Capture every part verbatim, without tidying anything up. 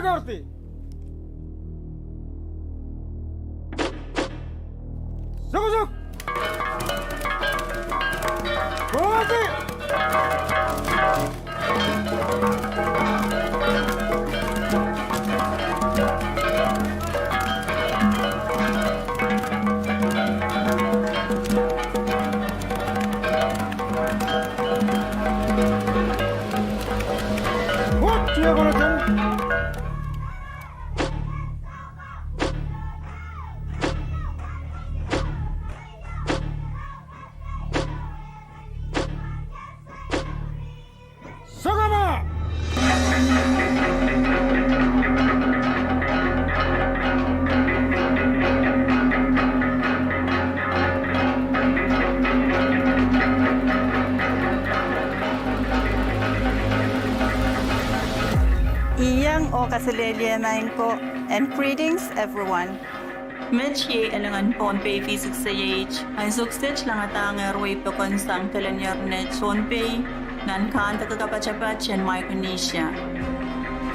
Arti. Sukosuk. Koasi. Koht, ia konoten. Sokama! Iang oh kaselehlie maing ko, and greetings everyone. Met iei elingan Pohnpei V six A H, ansou kiset langadahngehr wei pokon sang Telenier Net Pohnpei, nan kahndake kapatapat en Micronesia.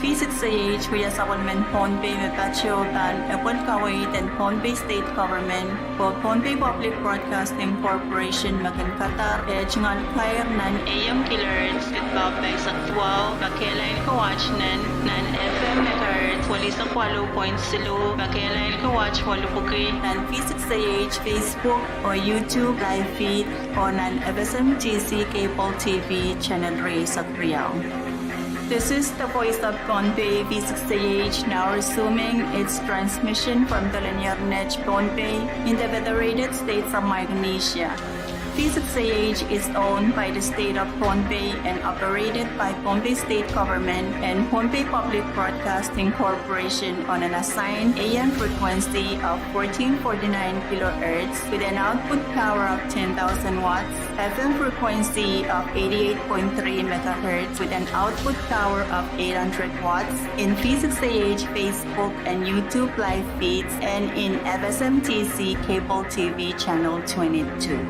V six A H wia sapwellimen Pohnpei me patohwan epwel kaweid en Pohnpei State Government, oh Pohnpei Public Broadcasting Corporation me kin kadar eh tungoal kair nan A M kilohertz, Kitail pahn pahn sahpw duwau, me kehlail ko watt nan, nan F M megahertz, welisek waluh point siluh, me kehlail ko watt waluh pwuki, nan V six A H Facebook oh YouTube live feed, oh nan F S M T C cable T V channel rieisek riau. This is the voice of Pohnpei, V six A H, now resuming its transmission from Telenier Net Pohnpei in the Federated States of Micronesia. V six A H is owned by the State of Pohnpei and operated by Pohnpei State Government and Pohnpei Public Broadcasting Corporation on an assigned A M frequency of fourteen forty-nine kilohertz with an output power of ten thousand watts, F M frequency of eighty-eight point three megahertz with an output power of eight hundred watts, in V six A H Facebook and YouTube live feeds, and in F S M T C cable T V channel twenty-two.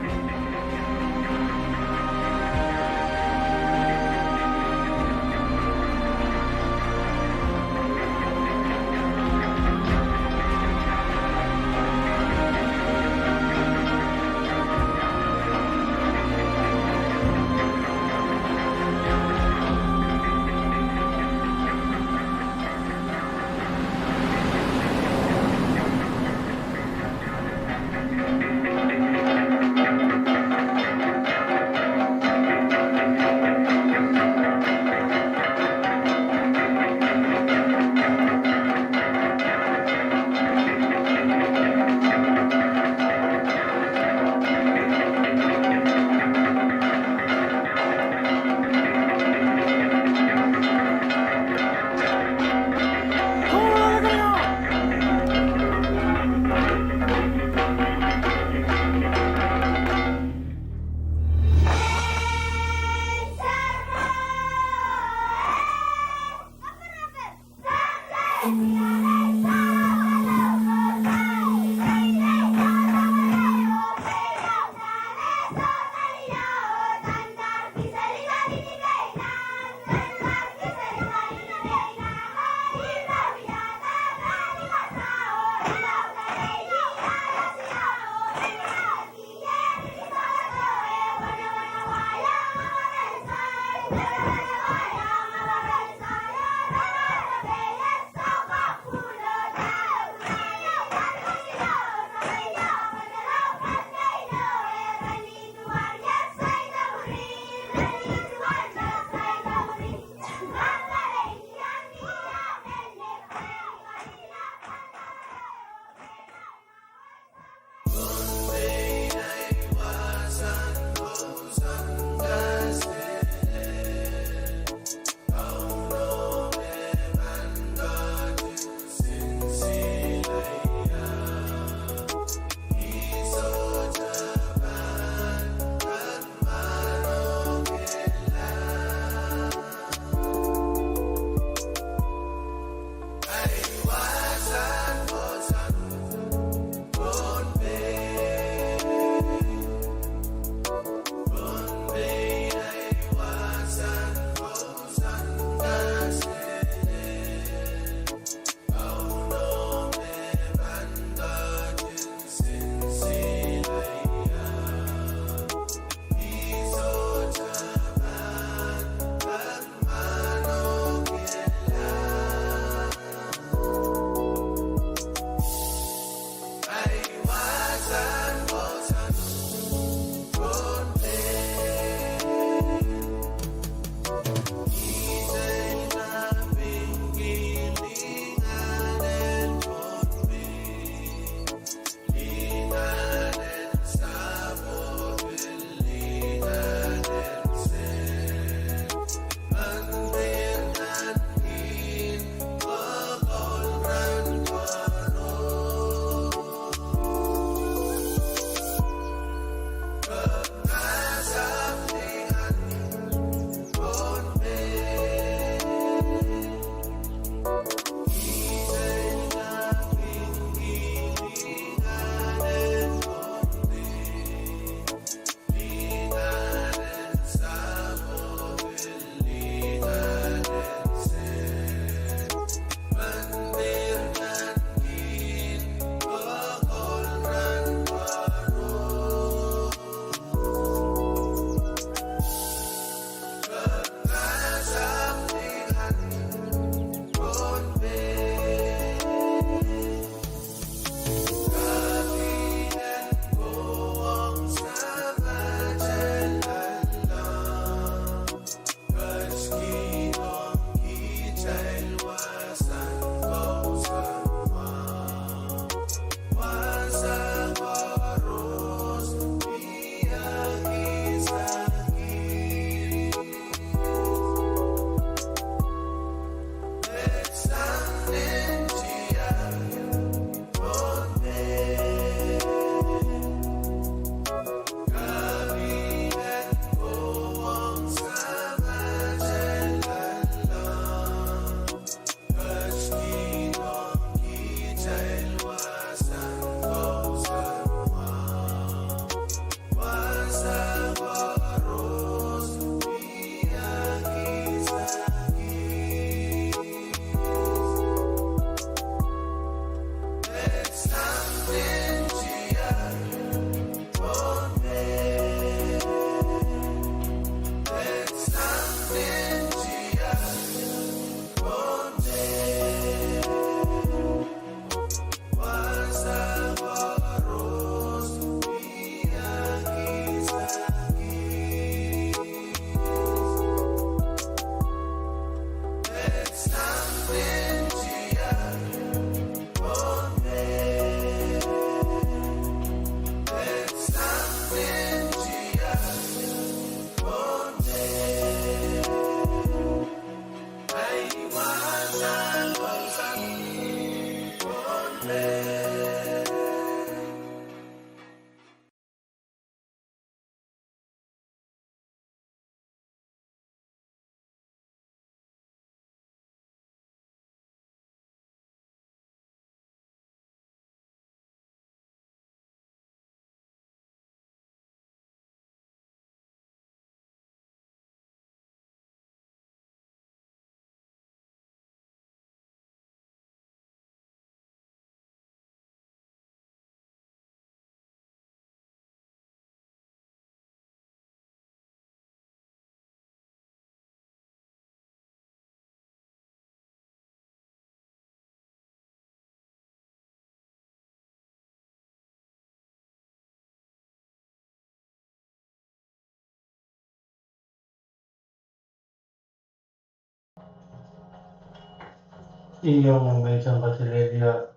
Ih ong menseng kaselehlie,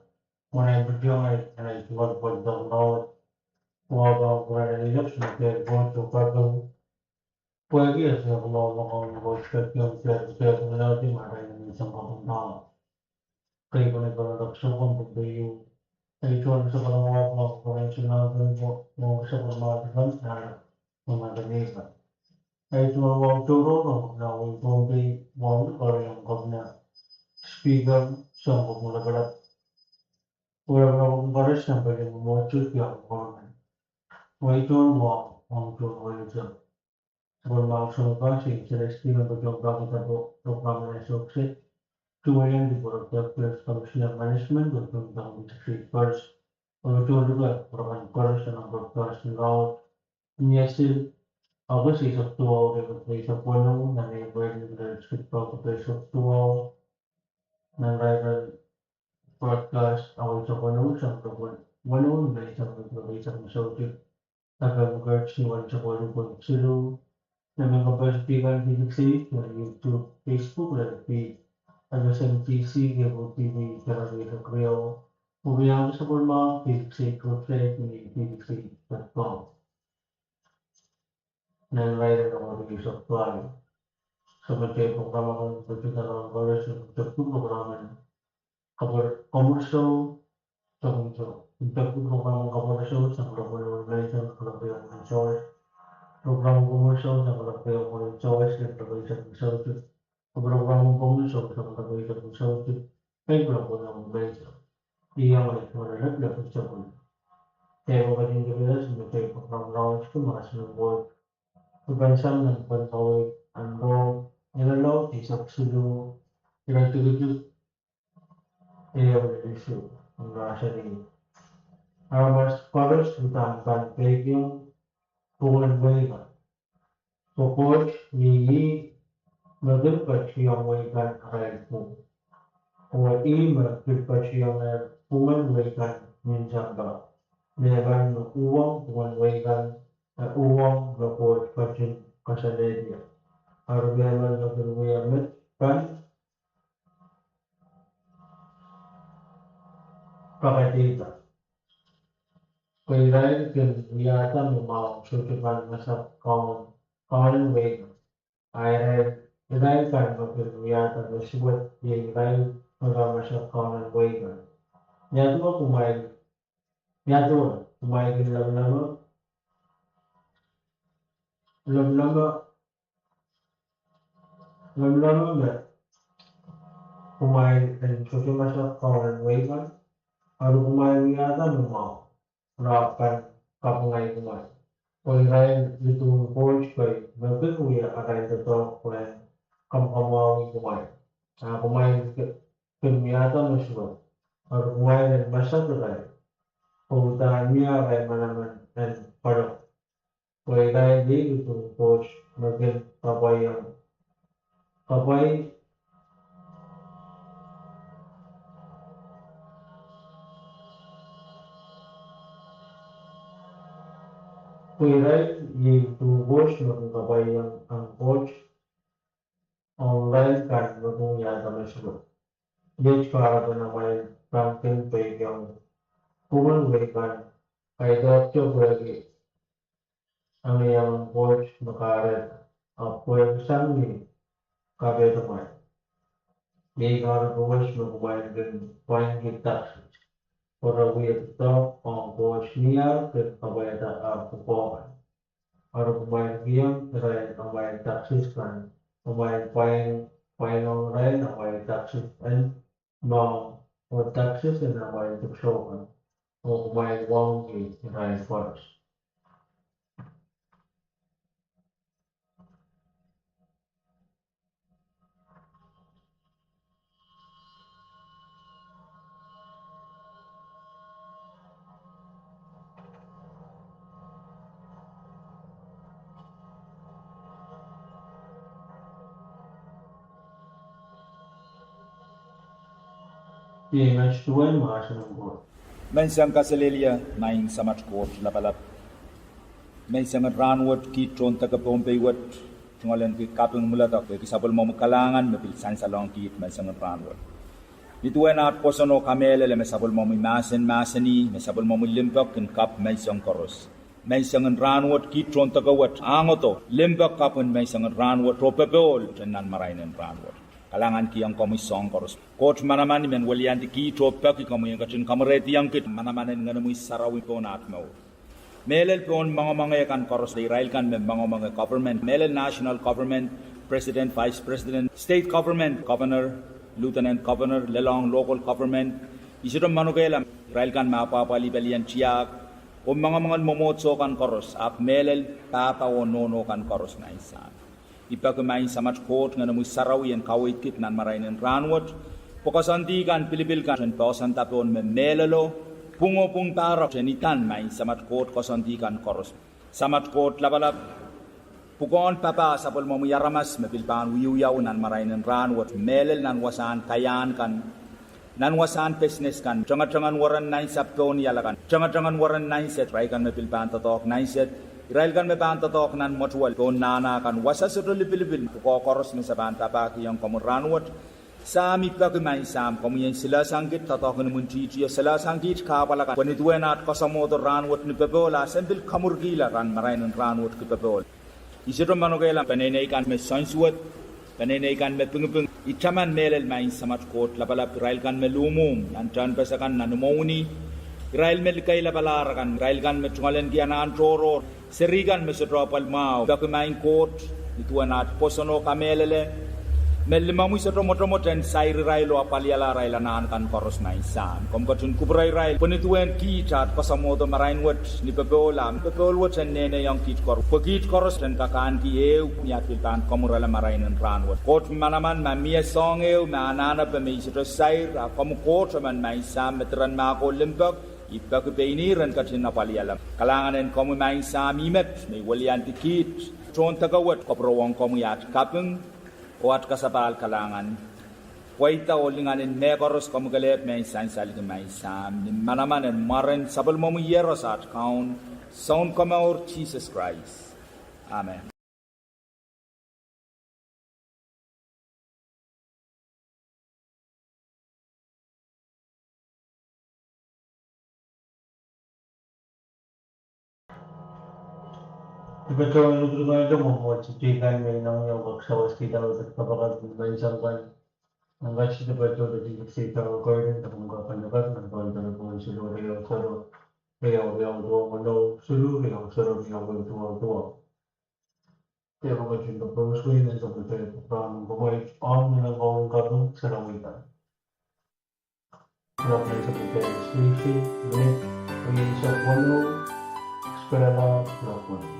mwein pil ong ei, ei suwed pwon dong laud, wahpw pwurala ni lap, sine pwon dong kaping. Pwehki e sine pwon dong kaping, pwehki e sine pwon dong kaping. Kei pwon dong kaping, pwon dong kaping. Ei tohn sokala wahpw pwon dong kaping, pwon dong kaping, pwon dong kaping. Ei tohn wahpw tohrohr, pwon dong kaping, pwon dong kaping. Speaker, soang pwon dong kaping. Pwurala pwon dong kaping, pwon dong kaping. Ei tohn wahpw, pwon dong kaping. Pwurala pwon dong kaping, Celestine, pwon dong kaping, pwon dong kaping. Tuwalian di pwurala pwon dong kaping, Commissioner Management, pwon dong kaping, pwon dong kaping. Pwurala pwon dong kaping, pwon dong kaping, pwon dong kaping. Ni asil, August eisek duwau, eisek weneu, nan ei pwurala pwon dong kaping, eisek duwau. Nan irair en broadcast, awa eisek weneu, sang pwon dong kaping weneu, nan eisek duwau, eisek duwau. F M Hertz ni wan sokolu pwon silu. Nan mehn kapehse pihkan P six eight, nan YouTube, Facebook, nan F B, F S M T C, Cable T V, channel eisek riau. Pwe iang sokol mwahu P six eight website ni P six eight dot com. Nan irair en August eisek duwau. Sohte program akan pwe kita nan August, sohte program en Kapwur-, komwurso, sohte, sohte program en komwurso, sang lopen weneu, sang lopen weneu, program en komwurso, sang lopen weneu, sang lopen weneu, program en komwurso, sang lopen weneu. Iang ei suwed en lap, lap, lap. Tepin ketin kepina, sine tepin program launch, kumasi nan board. Kupensang nan pwon kawei, en board, ire laud, eisek siluh, ire tikitik, ehu lel isuh, en mahsanih: Aramas koaros uhdahn pahn peikiong pwungen wehi kan. Pwe Koht ih ih me kin patohiong wehi kan arail pwung. Oh ih me kin patohiong pwungen wehi kan nin sampah. Mehmen me uhwong pwungen wehi kan, e uhwong me Koht ketin kasalehda. Eri mehmen me kin wia met kan, pakadeida. Pwe irail kin wiahda me mwahu sohte pahn masak kaun, kaunen wehi kan. A irail, irail kan me kin wiahda me suwed, iei irail me pahn masak kaunen wehi kan. Ni ahnsou kumwail, ni ahnsou kumwail kin lamalam, lamalam, lamalam me kumwail en sohte masak kaunen wehi kan, eri kumwail wiahda me mwahu, re pahn kapinga kumwail. Pwe irail lidun Koht kei me kin wia arail doadoahk pwehn kamwakamwahwih kumwail. A kumwail kin wiahda me suwed, eri kumwail en masak irail, pwe uhdahn mie arail manaman en pwalek. Pwe irail iei lidun Koht me kin kapwaiong, kapwai, pwe irail iei lidun Koht me kin kapwaiong ahn Koht ong irail kan me kin wiahda me suwed. Iet kahrepen amwail pahn kin peikiong pwungen wehi kan, kaidehkte pwehki anahn en Koht me kahrehda, ahpw pwehki sang ni kapehdomwail. Iei kahrepe wet me kumwail kin pwainki taksis, pwe re wia doadoahk ong Koht ni ar kin kapwaiada ar pwukoa kan. Eri kumwail kihong irail amwail taksis kan, kumwail pwain, pwainong irail amwail taksis en mour, oh taksis en amwail dipwisou kan, oh kumwail wauneki irail koaros. Iei met duwen mahsen en Koht. Menseng kaselehlie, Maing Samat Koht Lapalap. Menseng en rahnwet kiht tohn deke Pohnpei wet, tungoalenki kaping mwuledek, pwehki sapwellimomwi kalahngan me pil sansalohng kiht menseng en rahnwet. Ni duwen aht pwoson oh kamehlele me sapwellimomwi mahsen mahsanih, me sapwellimomwi limpoak kin kapw menseng koaros. Mensengin rahnwet, kiht tohn deke wet, ahngdo, limpoak kapw en mensengin rahnwet oh popohl en nan marain en rahnwet. Kalahngan kihong komwi soahng koaros. Koht manaman, I men weliandi kiht oh peki komwi en ketin kamwerehdiong kiht manaman en Ngenomwi Sarawi pohn aht mour. Mehlel pohn mwengemwenge kan koaros, irail kan me mwengemwenge government, mehlel national government, president, vice president, state government, governor, lieutenant governor, lelohng local government, I sohte manokehla irail kan me apwahpwalih pelien tiahk, oh mwengemwengen mwomwohdiso kan koaros, ahpw mehlel pahpa oh nohno kan koaros, Maing Sahm. I peki Maing Samat Koht Ngenomwi Sarawi en kaweid kiht nan marain en rahnwet, pwe koasoandi kan, pilipil kan, en poahsoanda pohn me mehlelo, pwung oh pwung pahrek en idan, Maing Samat Koht, koasoandi kan koaros. Samat Koht Lapalap, pwukoahn papah sapwellimomwi aramas me pil pahn wiewiawi nan marain en rahnwet, mehlel nan wasahn kaiahn kan, nan wasahn business kan, tengetengen weren nainsapw pohn iala kan, tengetengen weren naiset, irail kan me pil pahn doadoahk naiset, irail kan me pahn doadoahk nan mwetuwel pohn nahna kan, wasa sohte lipilipil, pwukoa koaros me se pahn papahkihong komwi rahnwet. Sahm, I peki Maing Sahm, komwi en silahsang kiht doadoahk en imwintihtio, silahsang kiht kahpwal akan, pwe ni duwen aht koasoamwohdo rahnwet ni popohl, a sen pil kamwurkihla nan marain en rahnwet ki popohl. I sohte manokehla peneinei kan me soansuwed, peneinei kan me pingiping, I taman mehlel Maing Samat Koht Lapalap, irail kan me luhmwuhm nan tehnpas akan, nan imwowini, irail me likeilapalahr akan, irail kan me tungoalenki anahn tohrohr, seri kan me sohte apwal mwahu, peki Maing Koht, ni duwen aht pwoson oh kamehlele, me limomwi sohte mwotomwot en sair irail oh apwaliala arail anahn kan koaros, Maing Sahm. Komw ketin kupwure irail, pwe ni duwen kiht aht koasoamwohdo marain wet ni popohl, a popohl wet en nehnehiong kiht koaros, pwe kiht koaros en kak ahneki ehu ni aht pil pahn kamwurala marain en rahnwet. Koht manaman, ma mie soahng ehu me anahnepe me I sohte sair, a komw Koht emen, Maing Sahm, me diren mahk oh limpoak, I peki pein ihr en ketin apwaliala. Kalahngan en komwi, Maing Sahm, I met me I weliandi kiht tohn deke wet, kapwurowong komwi aht kaping oh aht kasapahl kalahngan. Pweida oh lingan en mehkoaros komwi kelehpw me I sansalki, Maing Sahm, ni manaman en mwaren sapwellimomwi Iehros aht Kaun, Sounkomour Sises Krais. Amen. I patohwan lukulukaildo mwomwohdiso kan me I nangen iang kak sawas kihda oh kapakap ni menseng kan. Nan kak sehse patohdo di sehse kan, koaros en kapakap nan patohdo pohn siluh riau sero, riau riau duwau weneu, siluh riau sero, riau duwau duwau. Dehpa ketin patohdo seri nan sapwtei pwuhk en Kauno, pwe omw nan Kauno kaping sarawi kan. Kuloak nan sapwtei seri, minit rieisek weneu, spelala kuloak weneu.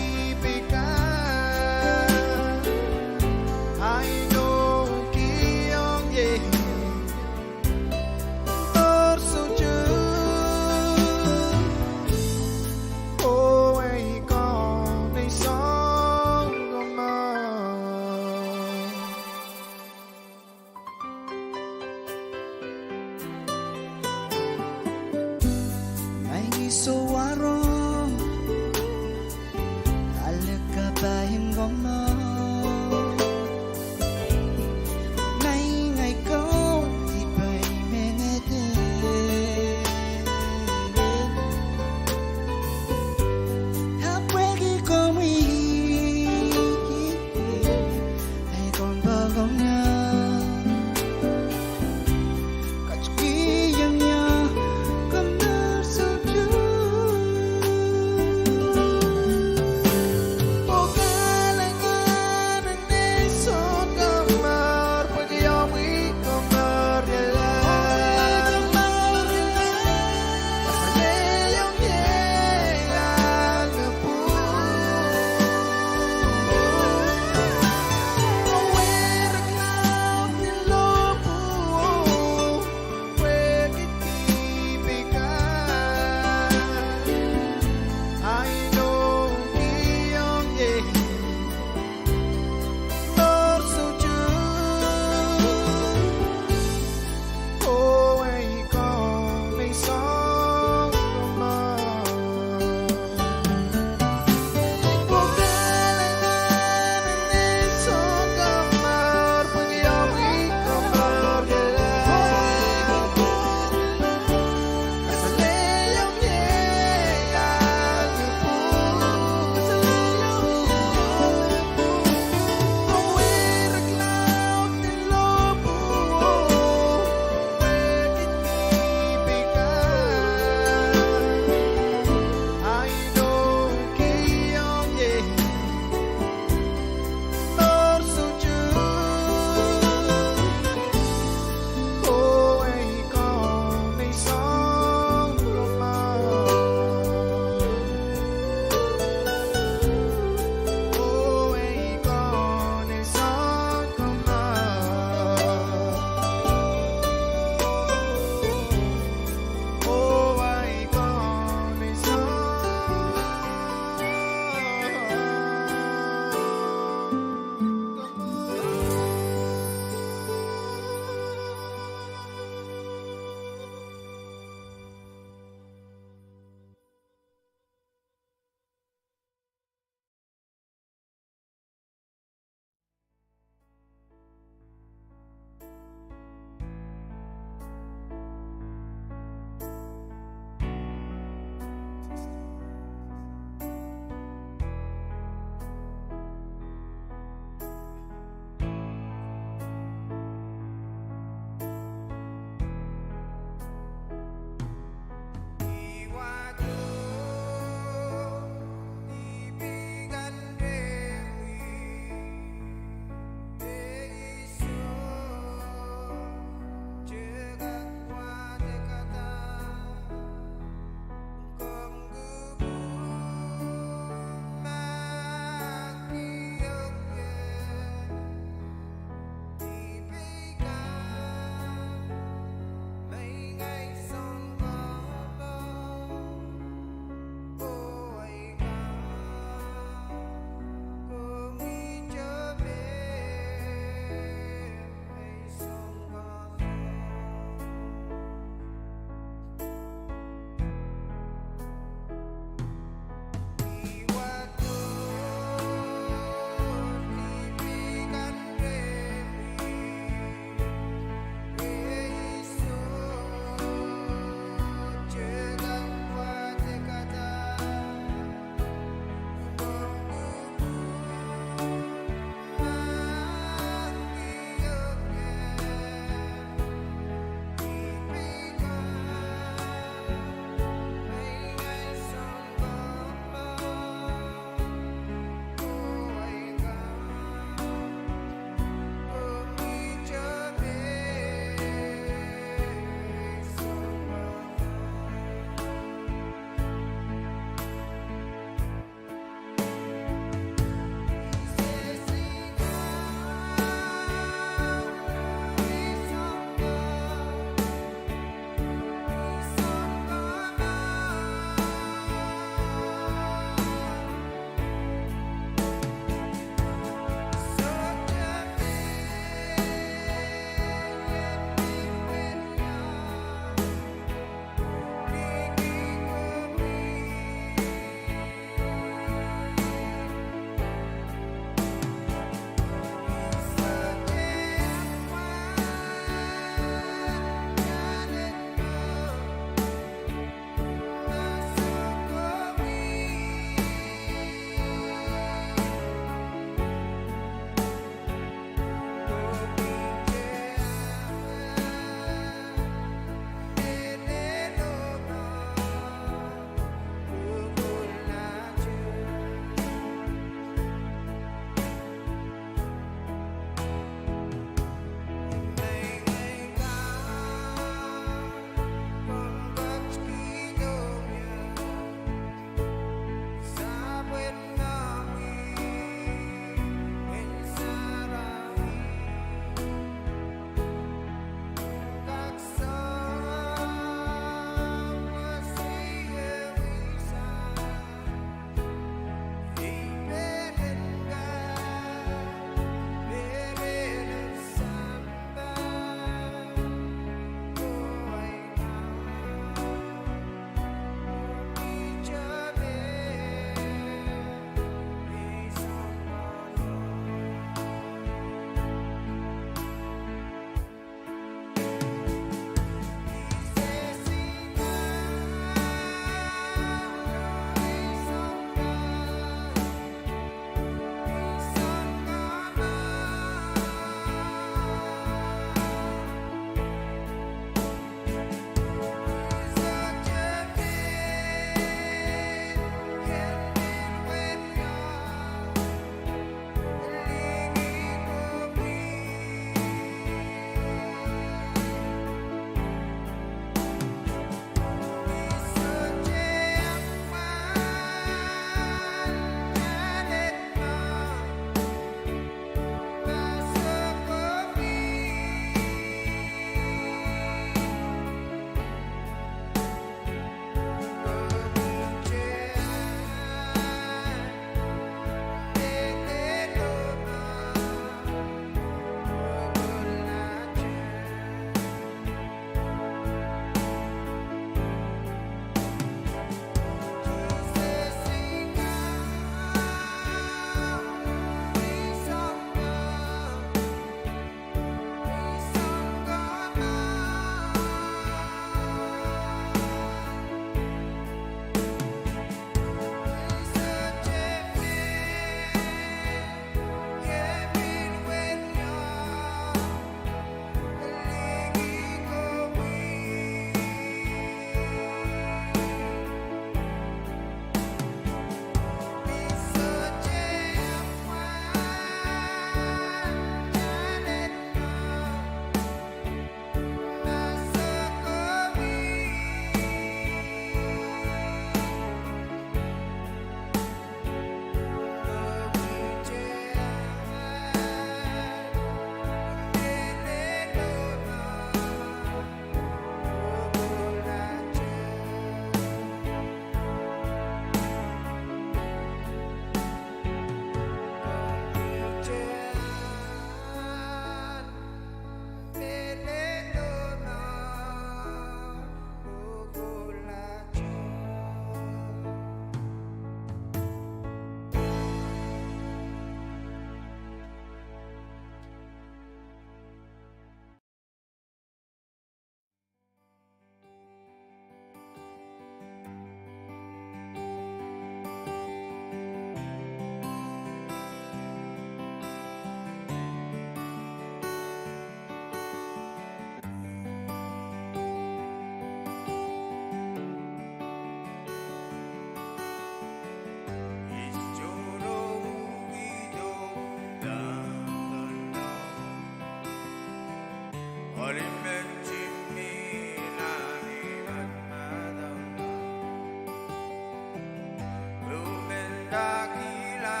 Dakila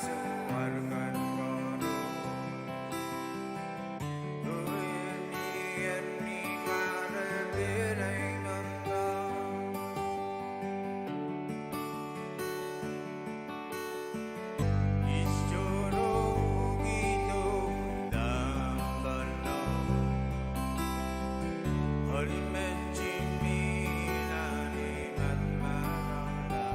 suwed kan koaros. Uwen ni erni kare pere inanda. Istohro kihdo dahme pahn lao. Oli men timi nan imwen maraula.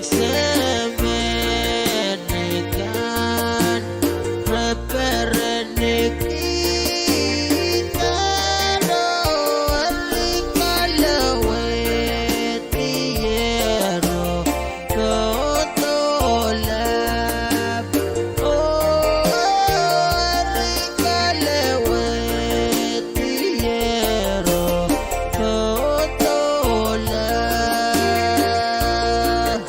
Semen kan, re perenki, oh, eri kalowehdi ero, tohto lap, oh, eri kalowehdi ero, tohto lap.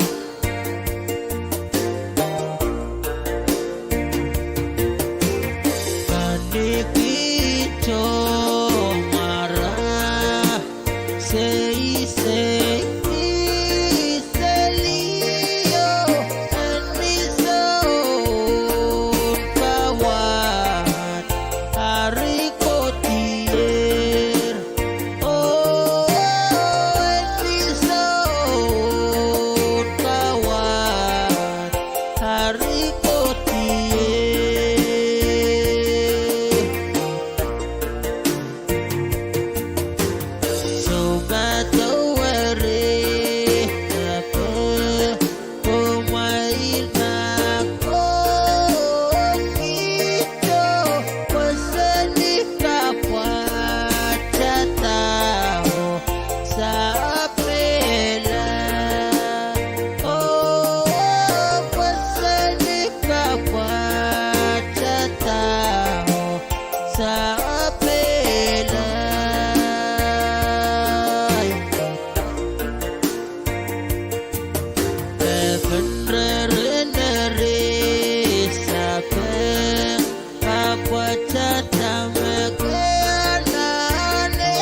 Kahniki tohn mwarah, seisei, iselio, en ni soun kawad, ari kohdier. Oh, en ni soun kawad, ari kohdier. Soupadahk weri, ape, oh, mwail mahk, oh, ni to, pwe seli kapwatadaho, sapwela, oh, pwe seli kapwatadaho, sapwela. Pepin reriner, sapwek, kapwatada me ke anahne,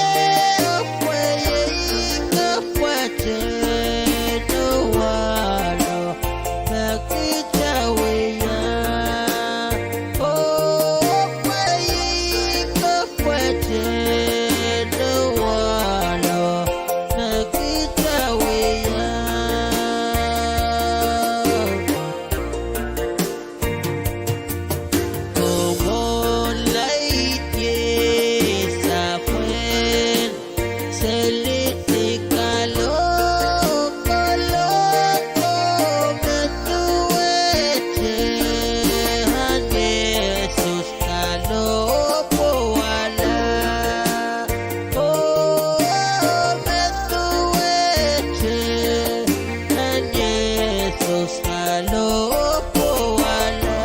oh, pwe iei kapwatehn wahlo me kita wia. Oh, pwe iei kapwatehn wahlo me kita wia. Komw laid ie, sapwek, seli di kalohko, me duwehte, ahn Sises kalohpwuwala. Oh, me duwehte, ahn Sises kalohpwuwala.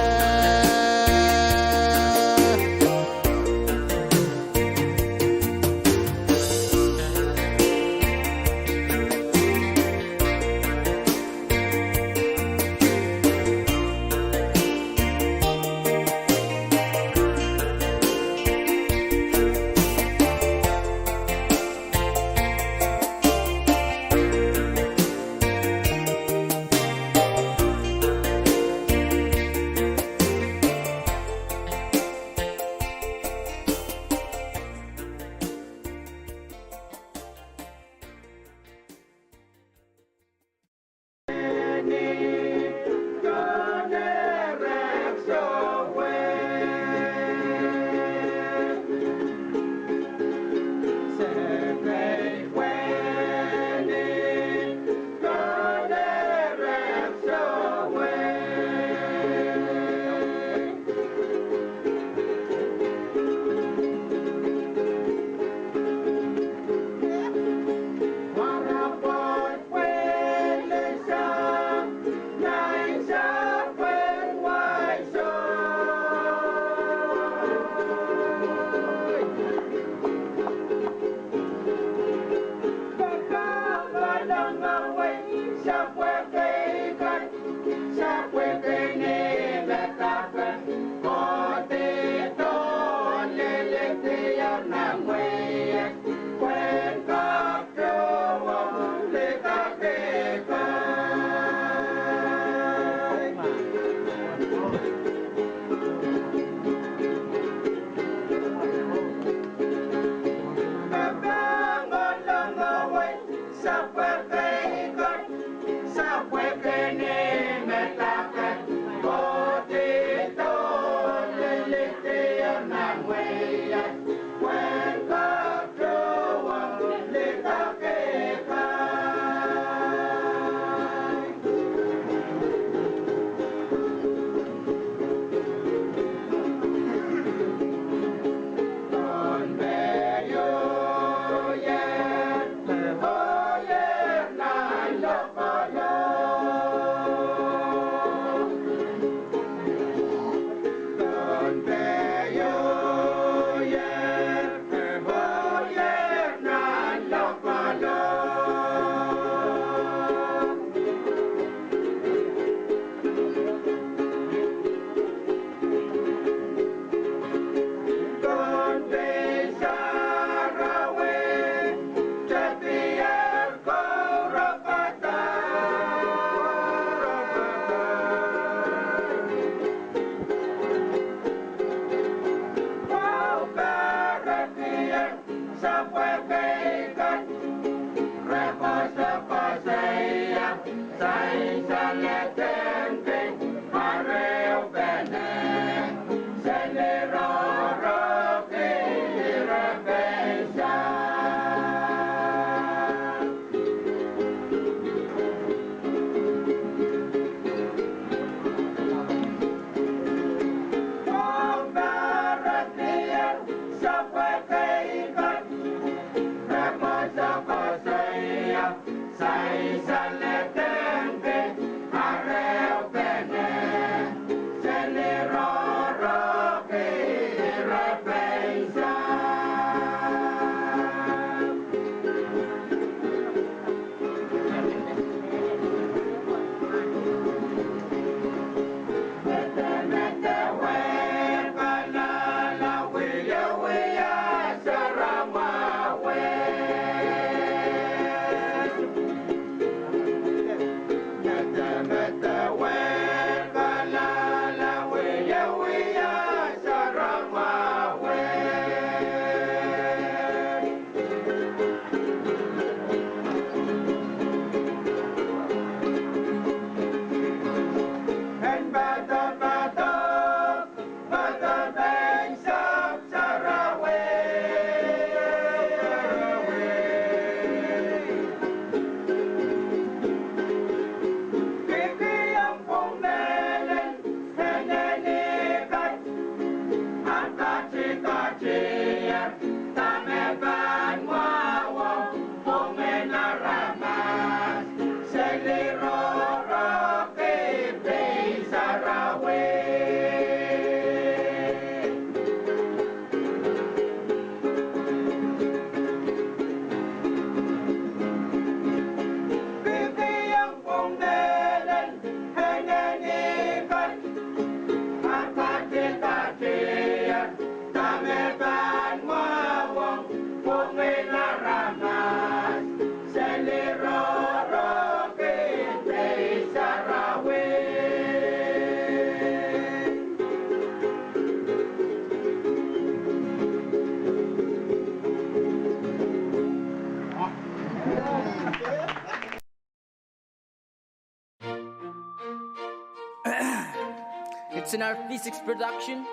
It's an R V six production.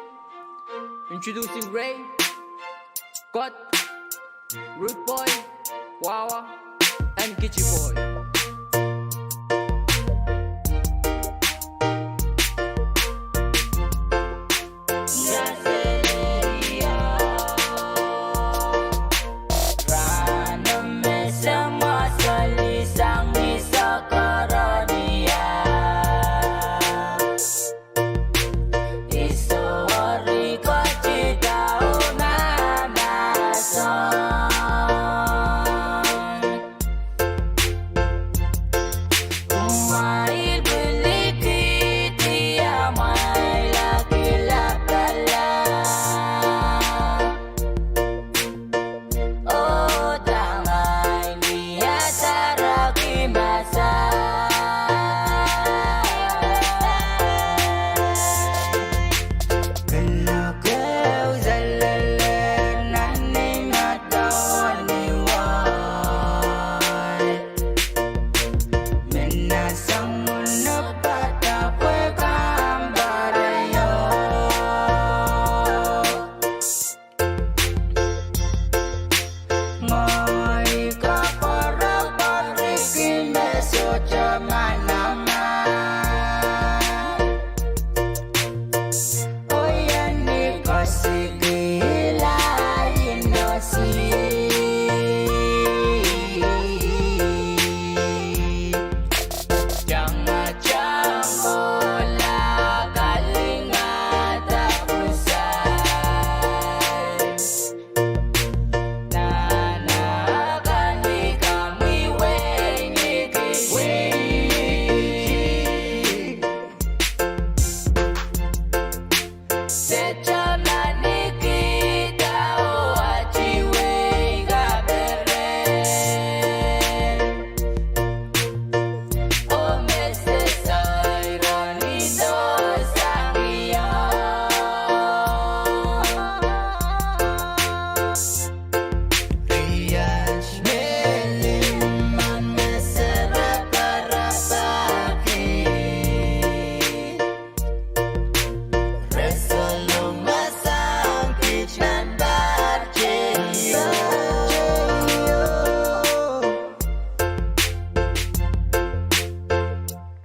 Introducing Ray, Kot, Rude Boy, Wawa, and Kichi Boy.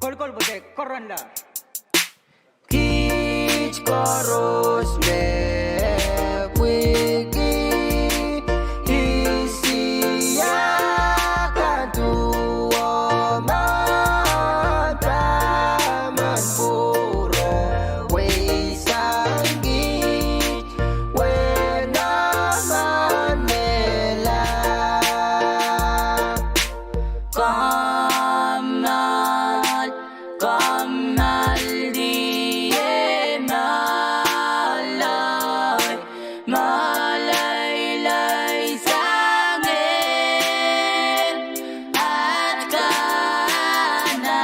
Kolokol pwe de koronla. Kiht koaros me pwehki Isia kan duwen Taman Pwuro, weisang kiht wehn emen mehla. Kommoal, kommoal die moaloai, moaloiloi sang ehr, at kana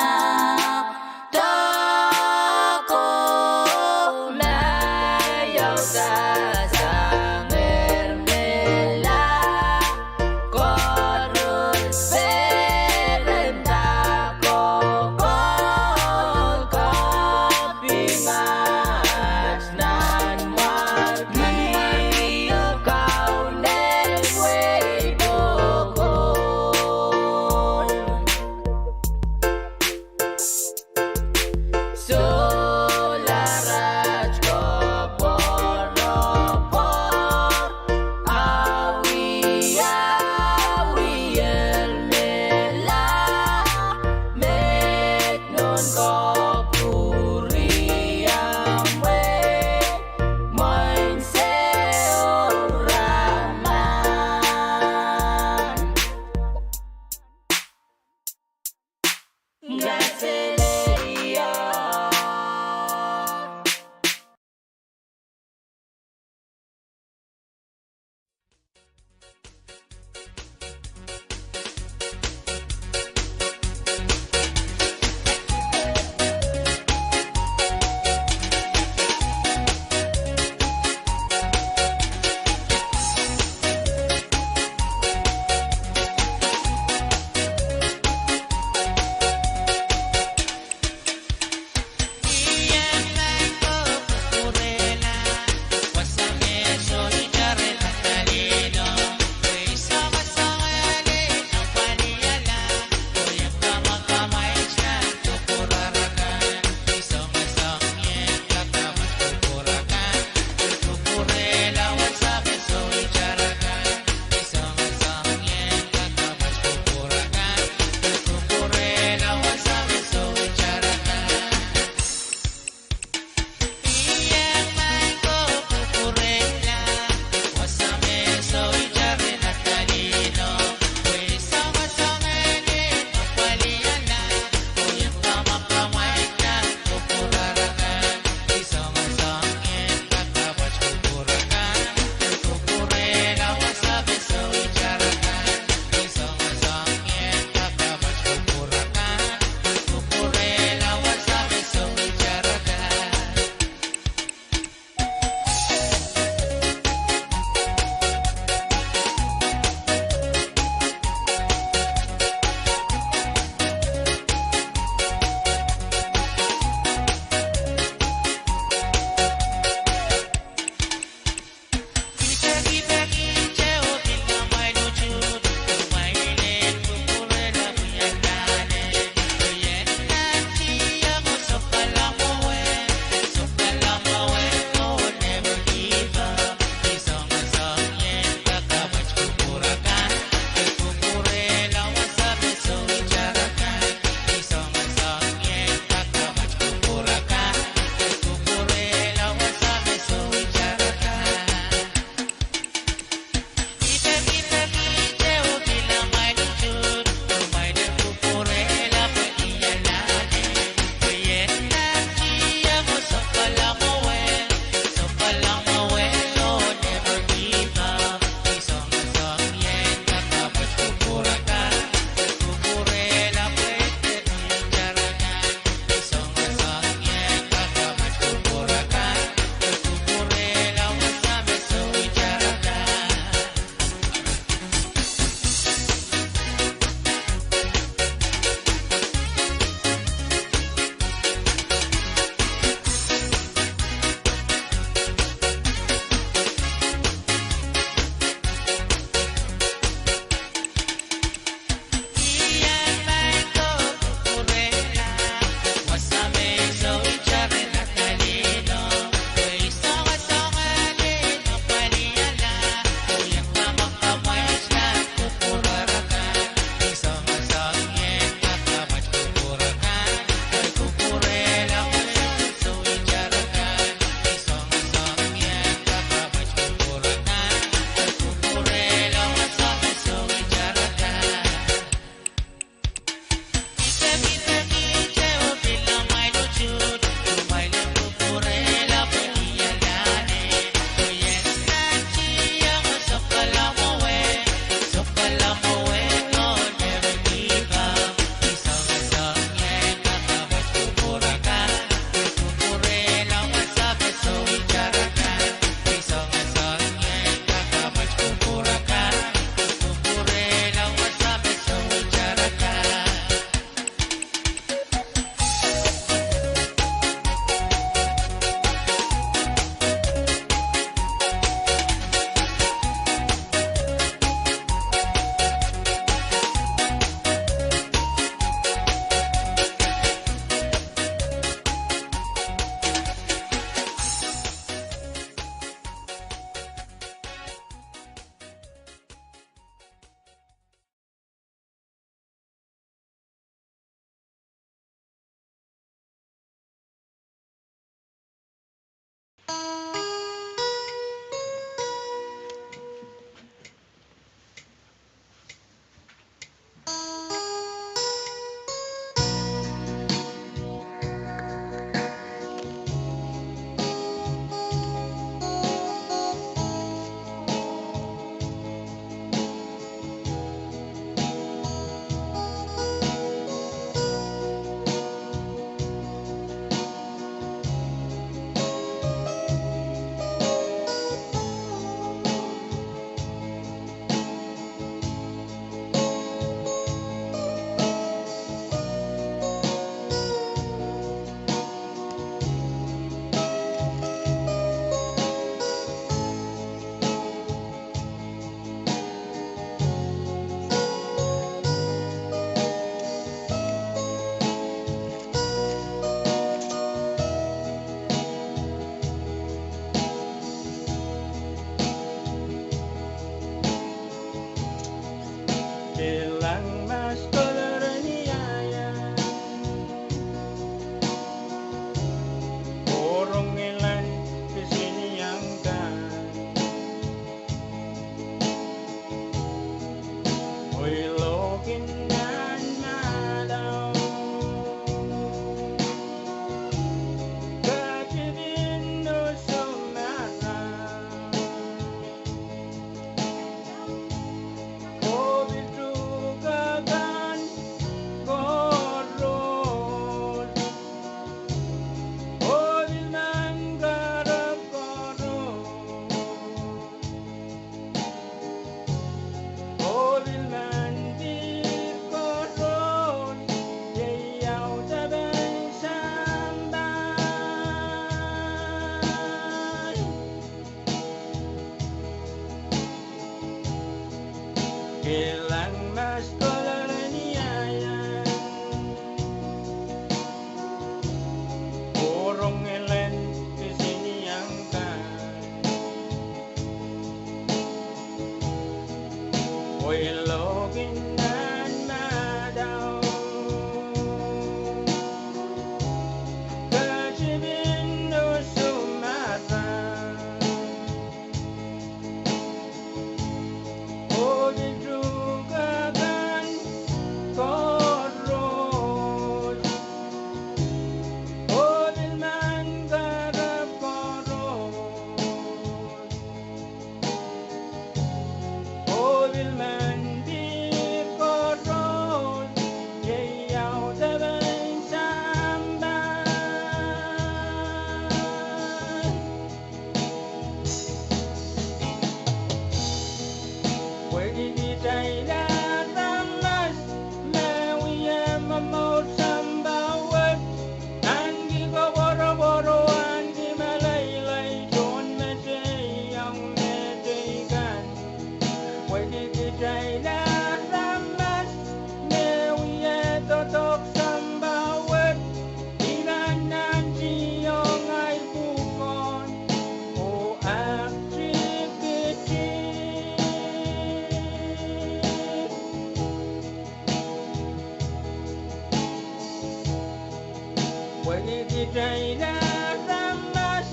Kitail aramas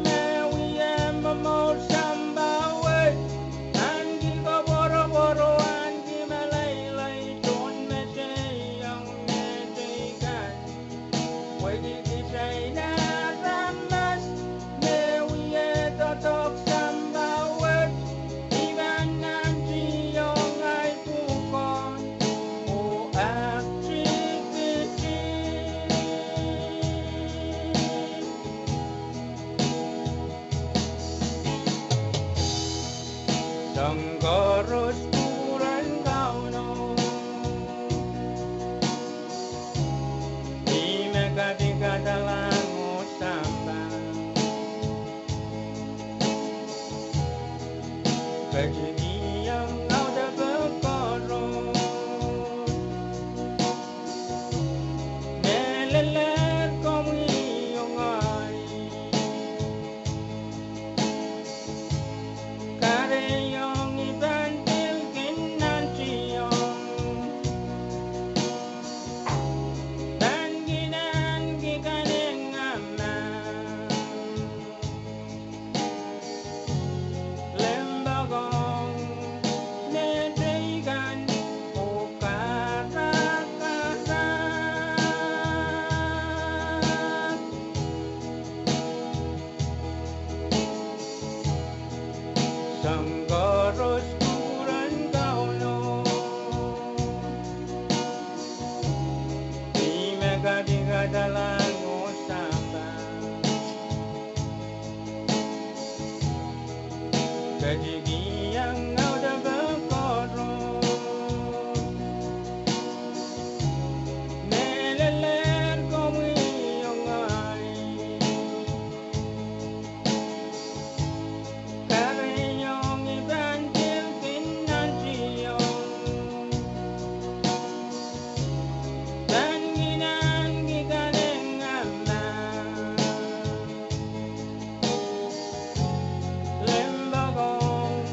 me wie momour sampah wet, ahneki koapworopwor oh ahneki meleilei tohn mehteiong mehteikan. Pwehki kitail aramas me wie doadoahk sampah wet, I pahn nantihong ahi pwukoa oh activity. Soahng koaros kupwuren Kauno, ih me kadikadalahng oh sampah. Ketikihong audepe koaros, mehlel komwi oh ngehi. Kahrehiong I pahn pil kin nantihong, pahn kin ahneki kanengamah, limpoak ong mehteikan oh karakasang. Soahng koaros kupwuren Kauno, ih me kadikadalahng oh sampah. Ketikihong audepe koaros, mehlel komwi oh ngehi. Kahrehiong I pahn pil kin nantihong, pahn kin ahneki kanengamah, limpoak ong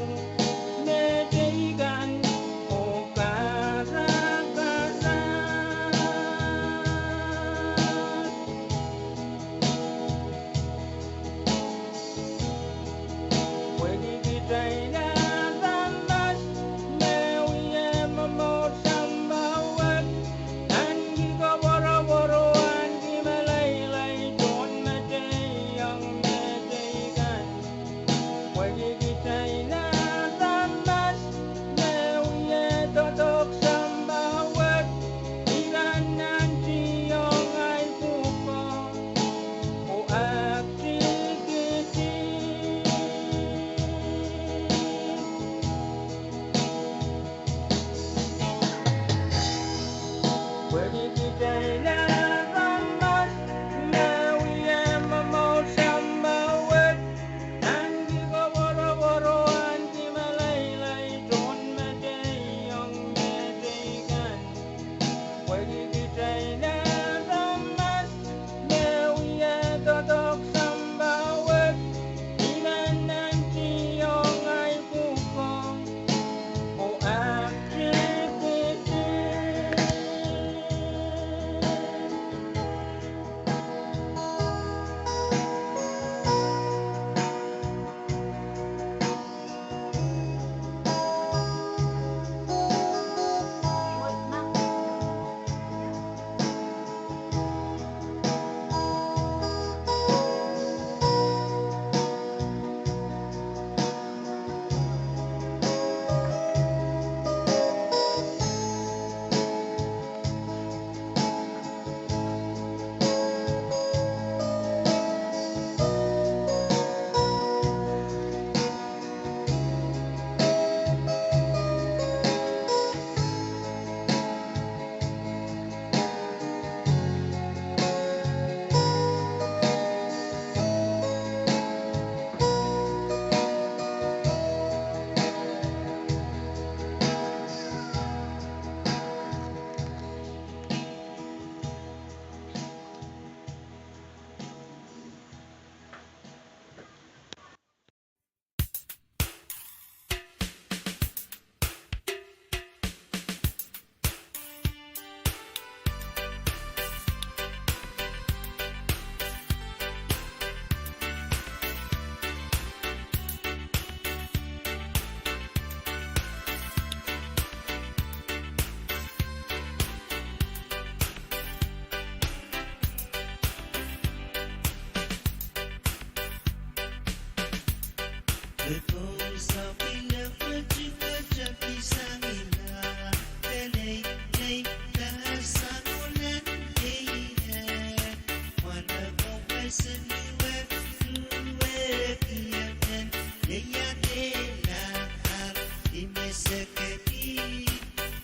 Siliwe, duwehki emen, iei ia dehr lahr, ih me sekedi,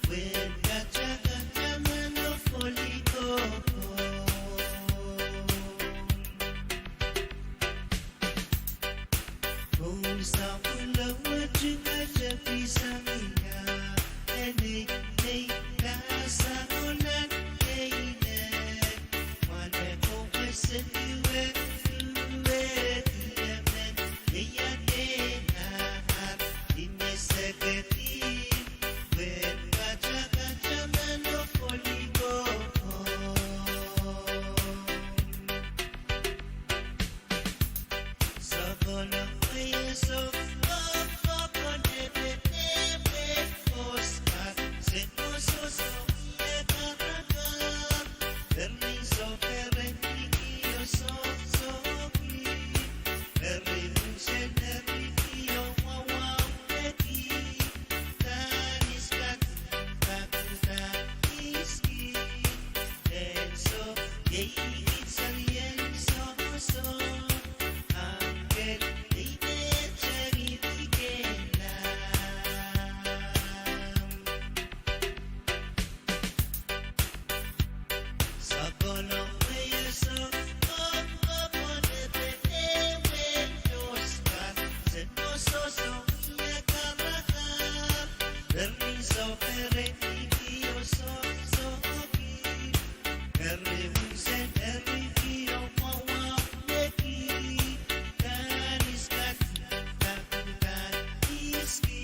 pwehn katakat emen oh kolikohko. Kou sapwung lowet ih kete pihsang ia, eni nei, nei, dah sang oh nan keine. Mwahneh, oh siliwe, duwehki emen, iei ia dehr lahr, ih me sekedi, pwehn katakat emen oh kolikohko. Sokono, pwe e sohte kohkohko, nepe, nepe, koskar, se, oh sohte, oh ie, karakar. Eri sohte, eri kihdo, sohte, sohte kihdo. Eri unsek, eri kihdo, wawahu, eri kihdo. Danis, kak, kak, kak, iski. Ansou, iei kihsang ien sohso. Angel, iei me tengih kihkehla. Sokono, pwe e sohte kohkohko, nepe, nepe, koskar, se, oh sohte, oh ie, karakar. Eri sohte, eri kihdo, sohte, sohte kihdo. Eri unsek, eri kihdo, wawahu, eri kihdo. Danis, kak, kak, kak, iski.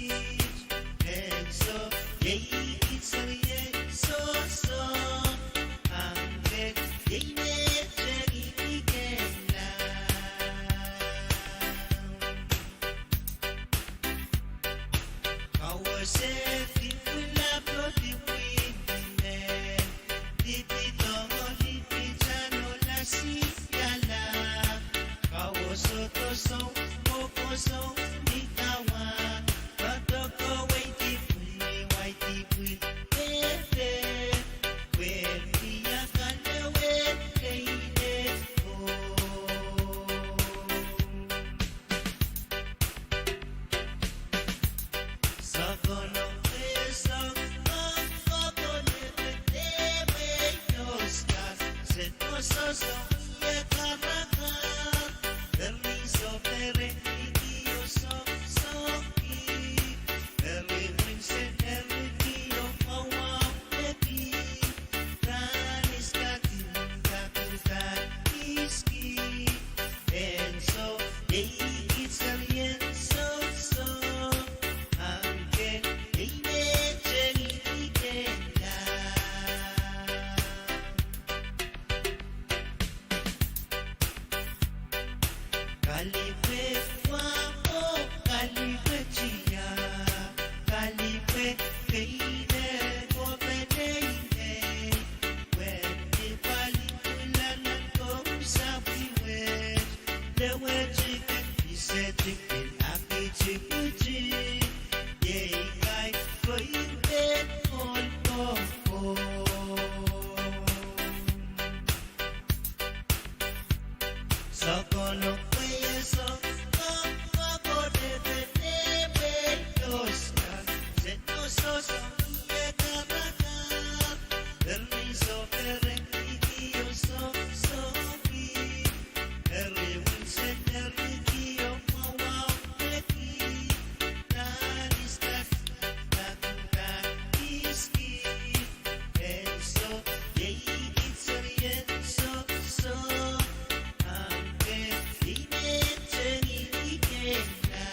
Ansou, iei kihsang ien sohso. Angel, iei me tengih kihkehla. Kawose dipwila pwopwi me, dipi dohng oh dipi tano lasiala. Kawoso dohsou, oh kousou ni kawa. Doadoahk oh wei dipwil, wei dipwil, pehpeh. Pwe pia kalewe keide ko. Sokono, pwe e sohte kohkohko, nepe, nepe, koskar, se, oh sohte, oh ie, karakar. Eri sohte, eri kihdo, sohte, sohte kihdo. Eri unsek, eri kihdo, wawahu, eri kihdo. Danis, kak, kak, kak, iski. Ansou, iei kihsang ien sohso. Angel, iei me tengih kihkehla. Kalipwe wa oh kalipwe tia, kalipwe keide ko peneinei, pwe ni pali pwulana ko sapwihwet, lewetiki, isetiki, akitipiti, iei kain koir pehn kolkohko. Sokono, pwe e sohte kohkohko, nepe, nepe, koskar, se, oh sohte, oh ie, karakar. Eri sohte, eri kihdo, sohte, sohte kihdo. Eri unsek, eri kihdo, wawahu, eri kihdo. Danis, kak, kak, kak, iski. Ansou, iei kihsang ien sohso. Angel, iei me tengih kihkehla.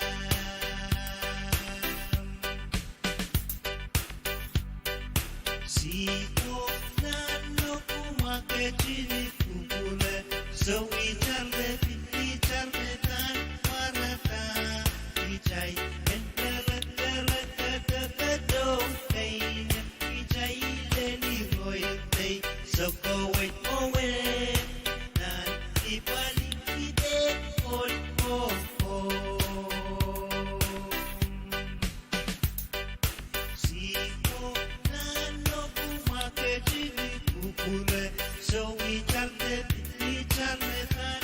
Sihpwo nan lohpwu, mwahu ketini kupwure, sowitar me pil, itar me pahn pwarada. Kitail en pereperek, kedekedohng pein, kitail en iroir pei, sokowei mwowe, nan dipwali kihde kolkohko. Sihpwo nan lohpwu, mwahu ketini kupwure, sowitar me pil, itar me pahn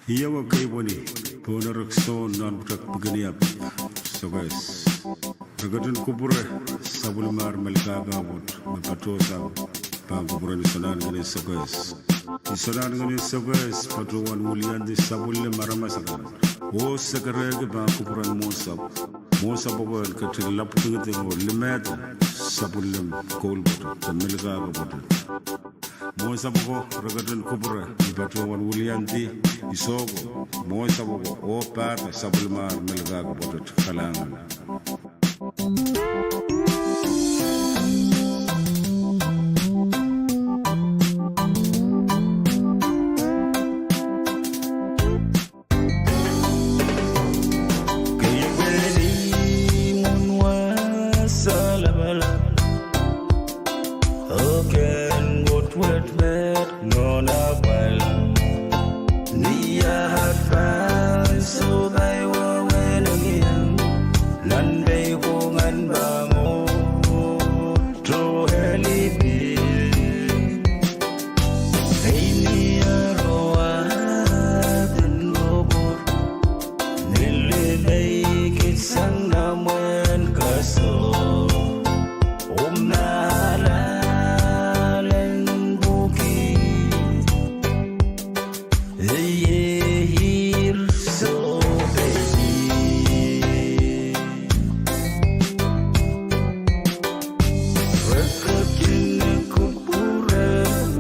Ih ewe keipweni pohn erekiso nan pwutak Pikiniap Sokehs. Re ketin kupwure sapwellimar Melkahka pwoat me patohsang pahn kupwuren Isonahnken en Sokehs. Isonahnken en Sokehs patohwan wiliandi sapwellime aramas akan. Oh sekerehki pahn kupwuren mwohnsapw. Mwohnsapw oko en ketin lapwdingiding oh limehda sapwellime koul pwoat de Melkahka pwoat. Mwohnsapw oko re ketin kupwure, I patohwan wiliandi, I soko, mwohnsapw oko oh pahda sapwellimar Melkahka pwoat kalahngan. Keipweni mwomwen wasa lapalap, oh ken Koht wet met nohn apwal. Ni aht pahn sohpai wehwehn engieng, nan pei ko ngan pahn mwo toheli pil. Ei ni aroaden ropor, nilime kihsang nan mwein kaso, oh mahlalen pwuki. Eieir sohpeidi. Re ketin kupwure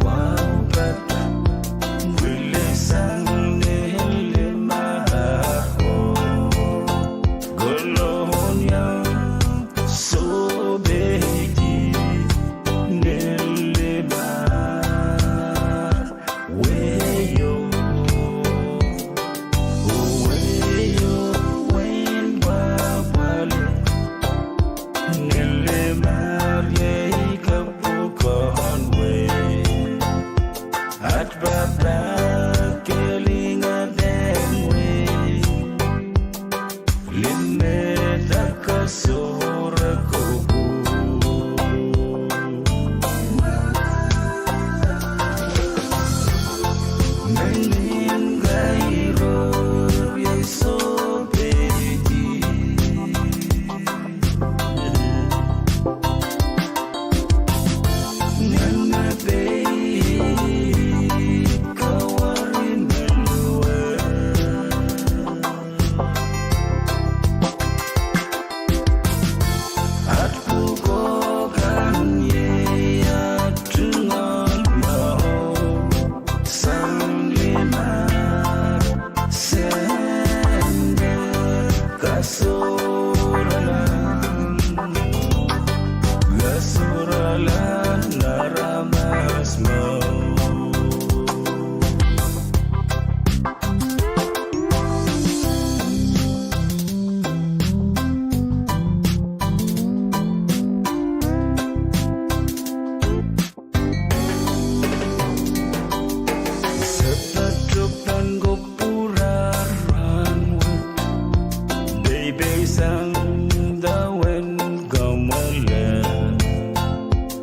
wahu pahn pwilisang nilime ko. Kolonia sohpeidi nilime. Weio, weio, wein pwapwalih, nilime iei kapwukoahn wehi. Aht pahpa kelingehden wehi. Limehda kasohre kopu. Mengihn kairo iei sohpeidi. Nene pei kawari me luwe. Aht pwukoa kan iei aht tungoal mwahu, sang lime sende kasohrala, kasohrala aramas mwahu. Se patohwan kupwure rahnwet, peipeisang dahwen kamwele,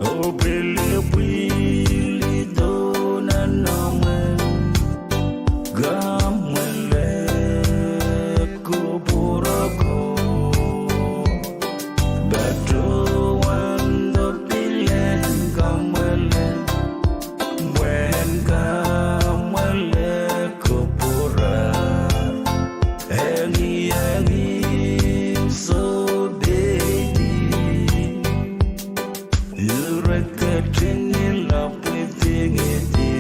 oh pil pwili dohn nan mwein kamwele kupwure ko. Patohwan doh pil en kamwele, mwein kamwele kupwure. Engiengen sohpeidi. Ire ketin lapwidingidi.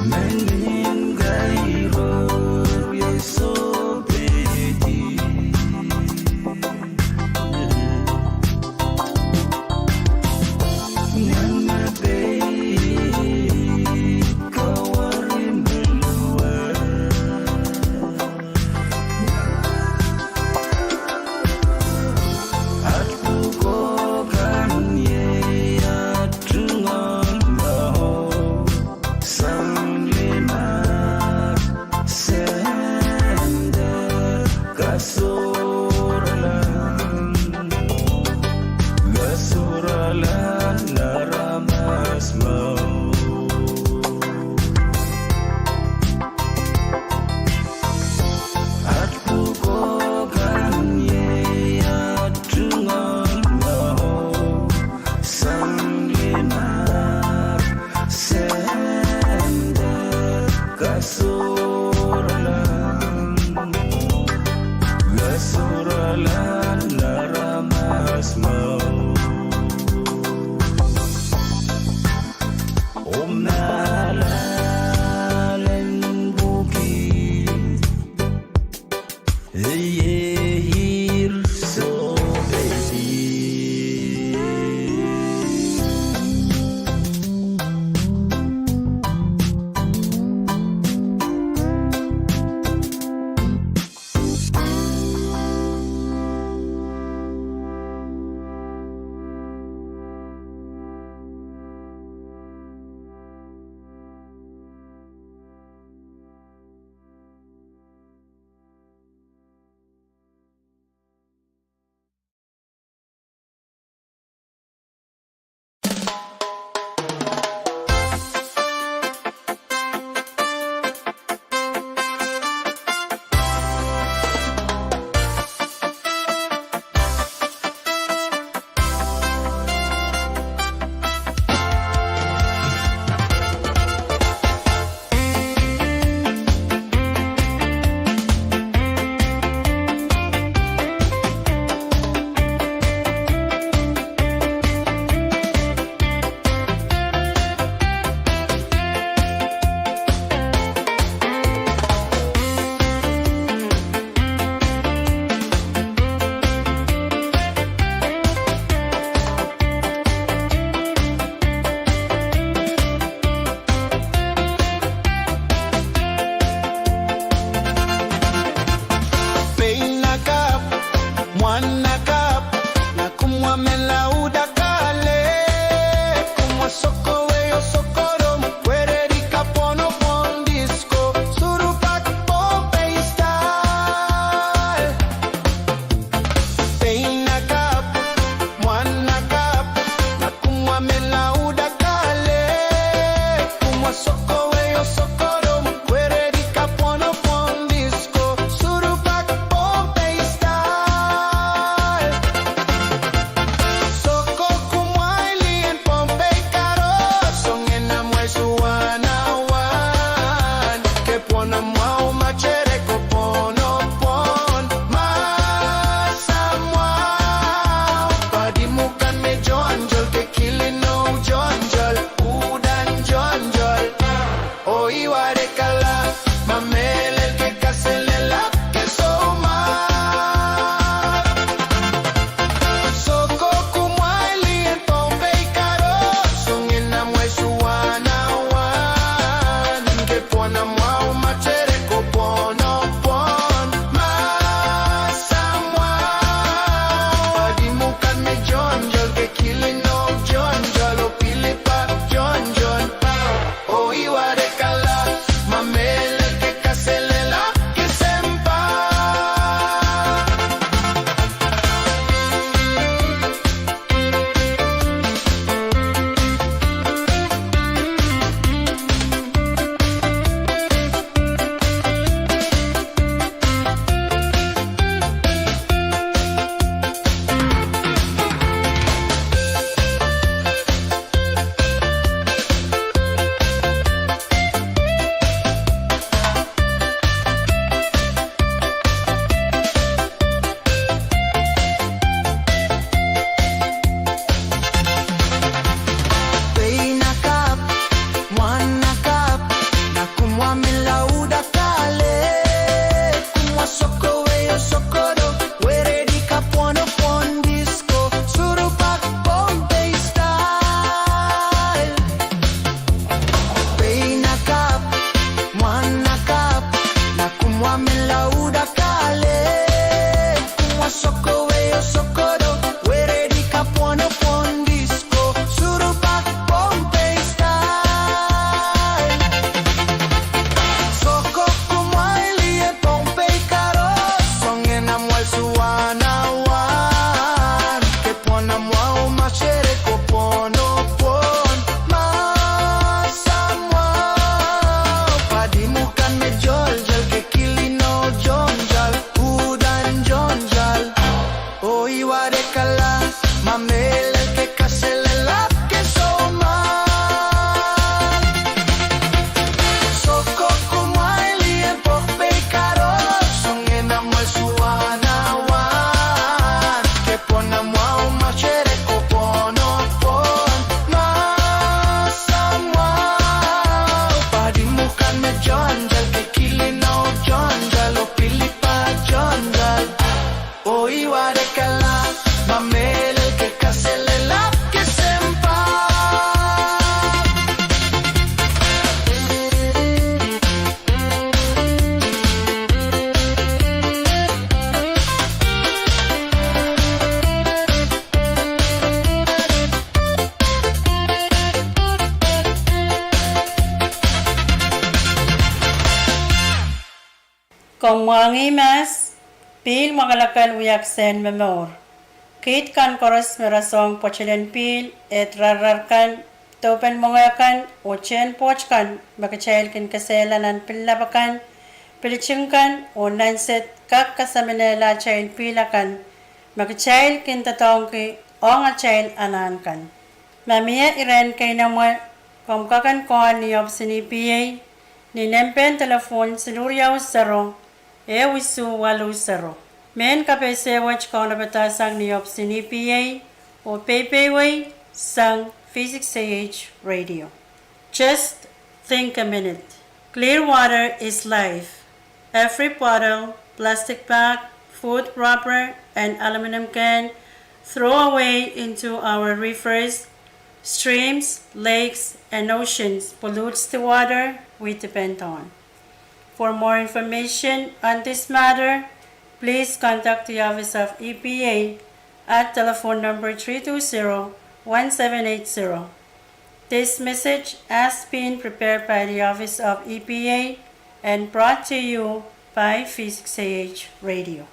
Mengihn kairo iei sohpeidi. Nene pei kawari me luwe. Aht pwukoa kan iei aht tungoal mwahu, sang lime sende kasohrala, kasohrala aramas. Komw mwahngih mahs, pihl mwakelekel wia kisehn momour. Kiht kan koaros me rasehng pwoatol en pihl, eht rarrar kan, dohpen mwenge kan, oh tehn pwoht kan me kitail kin kesehla nan pillap akan, piliting kan, oh nansed kak kasaminehla atail pihl akan me kitail kin doadoahngki ong atail anahn kan. Ma mie iren keinemwe, komw kak en call ni ohpis en E P A ni nempehn telephone siluh riau sero, ehu isuh waluh sero. Mehn kapehse wet kaunopada sang ni ohpis en E P A oh peipehiwei sang V six A H Radio. Just think a minute. Clear water is life. Every bottle, plastic bag, food wrapper, and aluminum can throw away into our rivers, streams, lakes, and oceans pollutes the water we depend on. For more information on this matter, please contact the Office of E P A at telephone number three two zero, one seven eight zero. This message has been prepared by the Office of E P A and brought to you by V six A H Radio.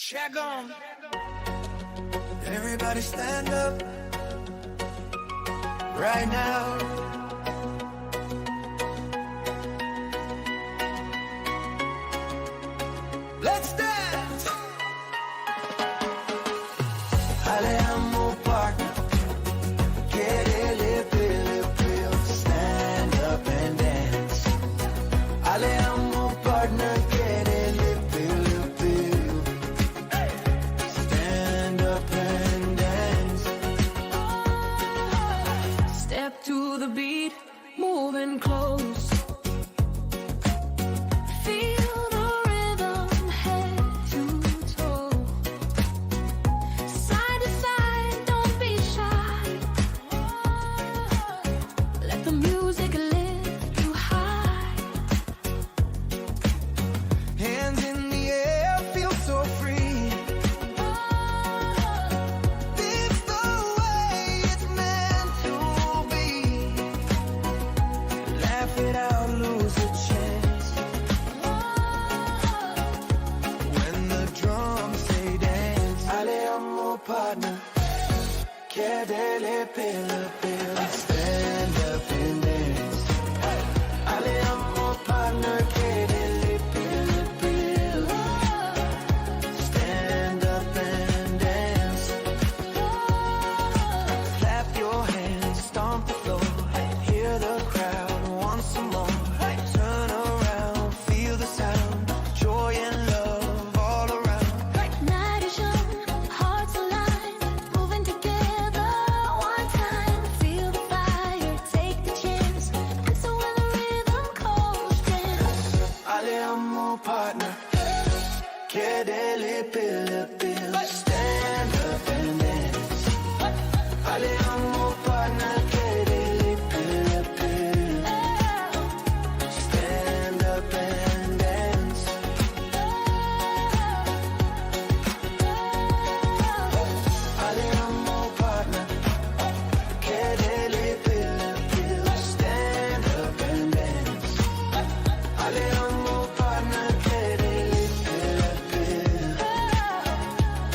Check 'em. Everybody stand up right now. Let's dance. Ale amo partner, kede lipilipil, stand up and dance. Ale amo partner, kede lipilipil, stand up and dance. Step to the beat, moving close. Feel the rhythm, head to toe. Side to side, don't be shy. Let the music lift you high. Hands in the air, feel so free. It's the way it's meant to be. Laugh it out, lose a chance. When the drums say dance, ale amo partner, kede lipilipil, stand up and dance. Ale amo partner, kede lipilipil, stand up and dance. Clap your hands, stomp the floor. Hear the crowd once more. Turn around, feel the sound. Joy and love all around. Night is young, hearts align. Moving together, one time. Feel the fire, take the chance. Dance when the rhythm calls, dance. Ale amo partner, kede lipilipil, stand up and dance. Ale amo partner, kede lipilipil, stand up and dance. Ale amo partner, kede lipilipil, stand up and dance. Ale amo partner, kede lipilipil,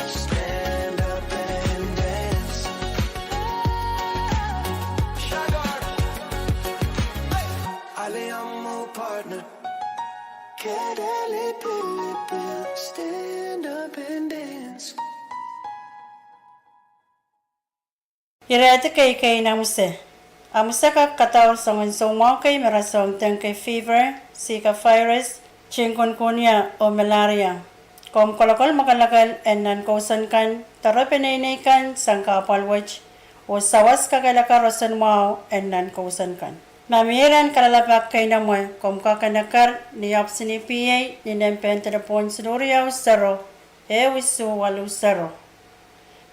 stand up and dance. Shagard. Ale amo partner, kede lipilipil, stand up and dance. Ire kei kei en amwise. Amwise kak kadaur soangen soumwahu kei me rasehng dengue fever, Zika virus, chikungunya oh malaria. Komw kolokol mwakelekel en nan kousoan kan, doare peneinei kan sang kahpwal wet, oh sawas kakehlaka roson mwahu en nan kousoan kan. Ma mie iren kalelapak keinemwe, komw kak en eker ni ohpis en E P A ni nempe en delepwohn siluh riau sero, ehu isuh waluh sero.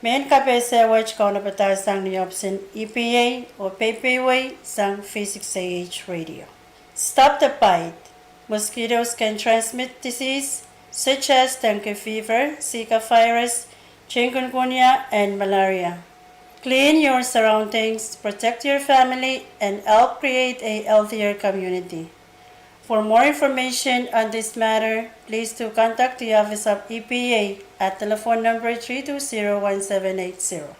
Mehn kapehse wet kaunopadahr sang ni ohpis en E P A oh peipeiewe sang V six A H radio. Stop the bite. Mosquitoes can transmit disease such as dengue fever, Zika virus, chikungunya, and malaria. Clean your surroundings, protect your family, and help create a healthier community. For more information on this matter, please do contact the Office of E P A at telephone number three two zero one seven eight zero.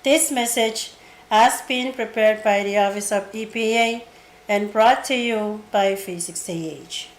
This message has been prepared by the Office of E P A and brought to you by V six A H.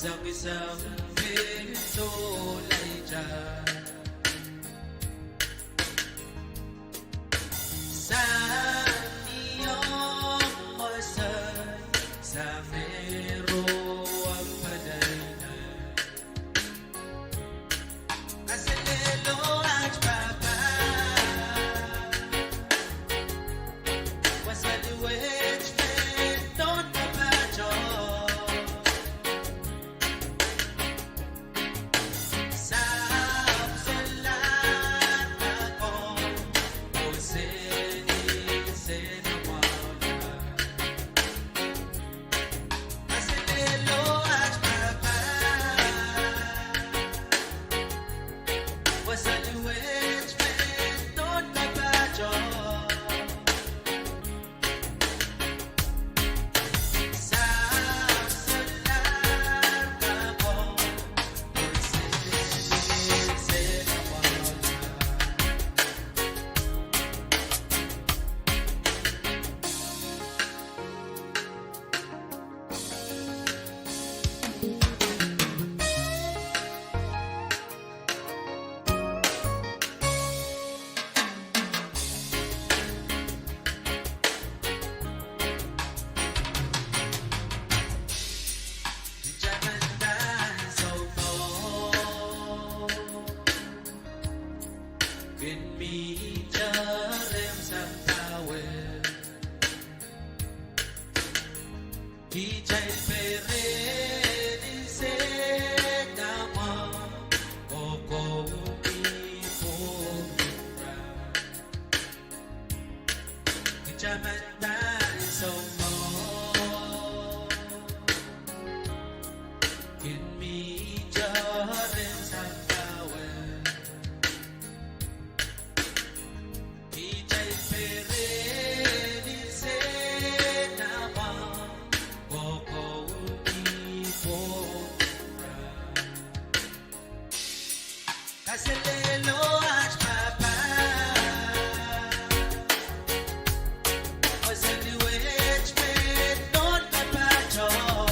Soangen soang me solahr, sang ni ong wasa, sang me rohng padaina. Kaselehlo aht Pahpa, wasa luwet me nohn kapahtou. Sahpw solahr pahpa, oh sehse mwahu. Kaselehlo aht Pahpa, wasa luwet me nohn kapahtou. Kin mihte rehmw sampah wet, kitail perehn insenamwahu, oh kowe mi pwung ira. Kitail men nan soumwahu, kin mihte rehmw sampah wet, kitail perehn insenamwahu, oh kowe mi pwung ira. Kaselehlo aht Pahpa, wasa luwet me nohn kapahtou.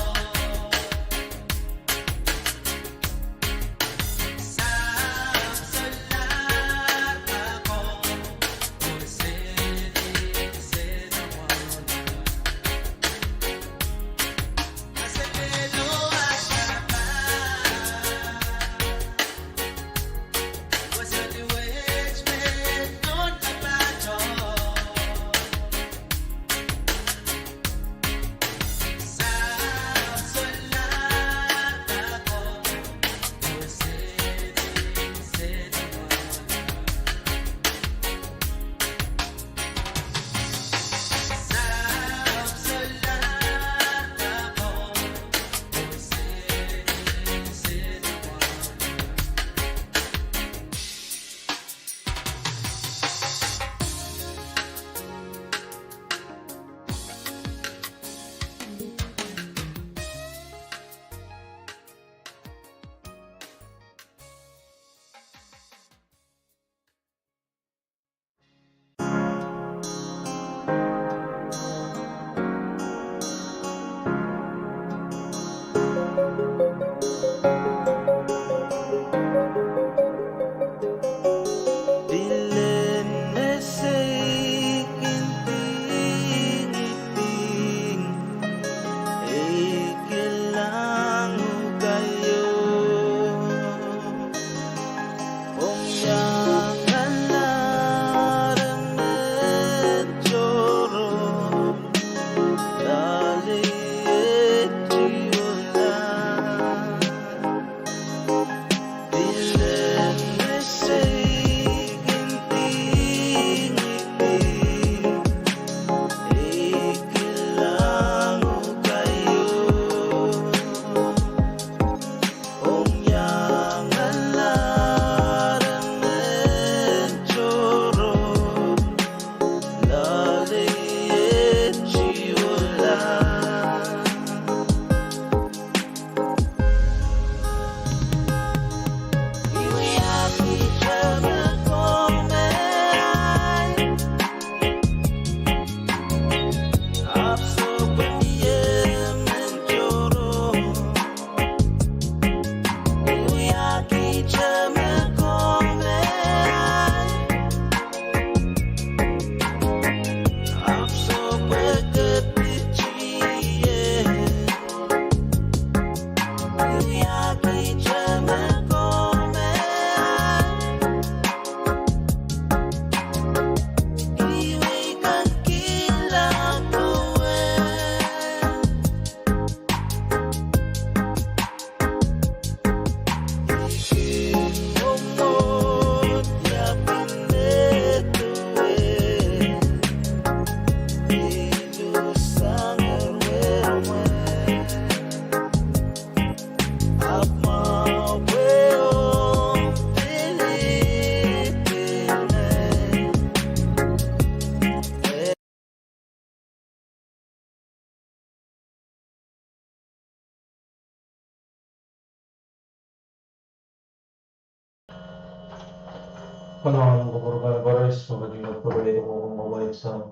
Kalahngan en kupwur kan koaros, me ketin kupwurki ong komwi wahsang.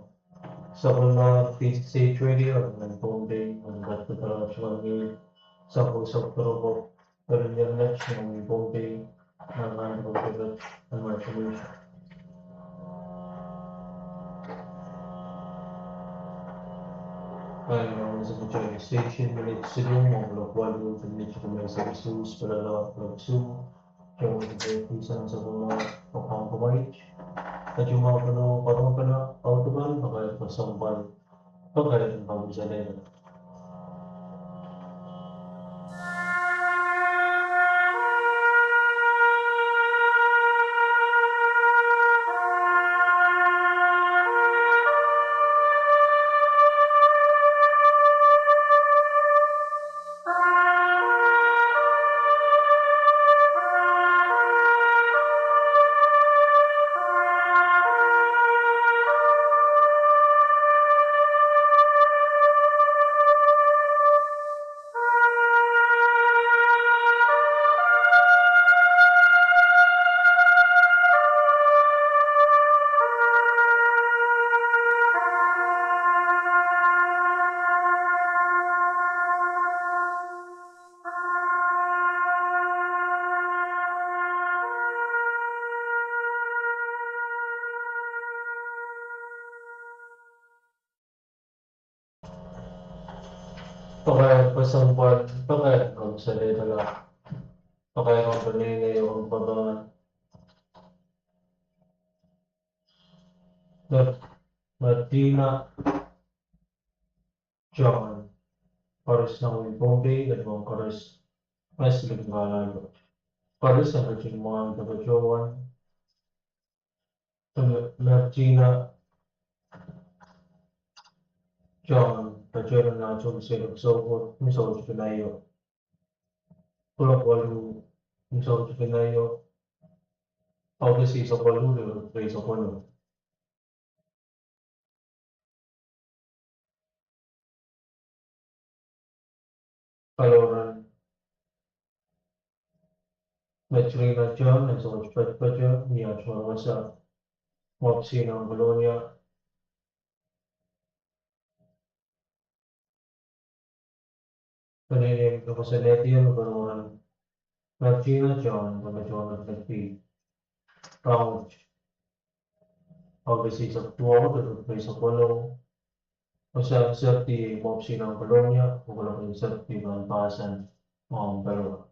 Sapwellimomwi D C H Radio, nan Pohnpei, nan Kadipidarat Suwannihmw, sapwung sapwung roko, Karen Yelnach, nan Pohnpei, nan nan Pohnpei, nan Marshall. Kain nan station minit siluh, mwomwlok waluh, minit siluh, me station, spelala, loksu. Jewel de Kristian Sapwellime, pahn komwi. Kajuhmahpene, pahn komwi, audepen, pahn komwi kesempwal, pahn komwi salehiong. Pahn komwi kesempwal, pahn komwi salehiong, pahn komwi peneinei ong pahn. Martina John, koaros nan wehi Pohnpei, lel pahn koaros, mas lel pahn lel pahn koaros, en ketin mwahn pahn patohwan. Martina John, patohwan nan tohn seri Oksopo, ni soutik en aio. Kuloak waluh, ni soutik en aio. August eisek waluh, eisek waluh. Kaloran Martina John, en sou patopato, ni ah tohn wasa, mwohpisi nan Kolonia. Peneinei me koasoanehdi me Kaloran Martina John, me patohwan patohwan. Rahnwet, August eisek duwau, eisek waluh. Wasa serdi mwohpisi nan Kolonia, oh kuloak en serdi pahn pahsan, mwahu pahn patohwan.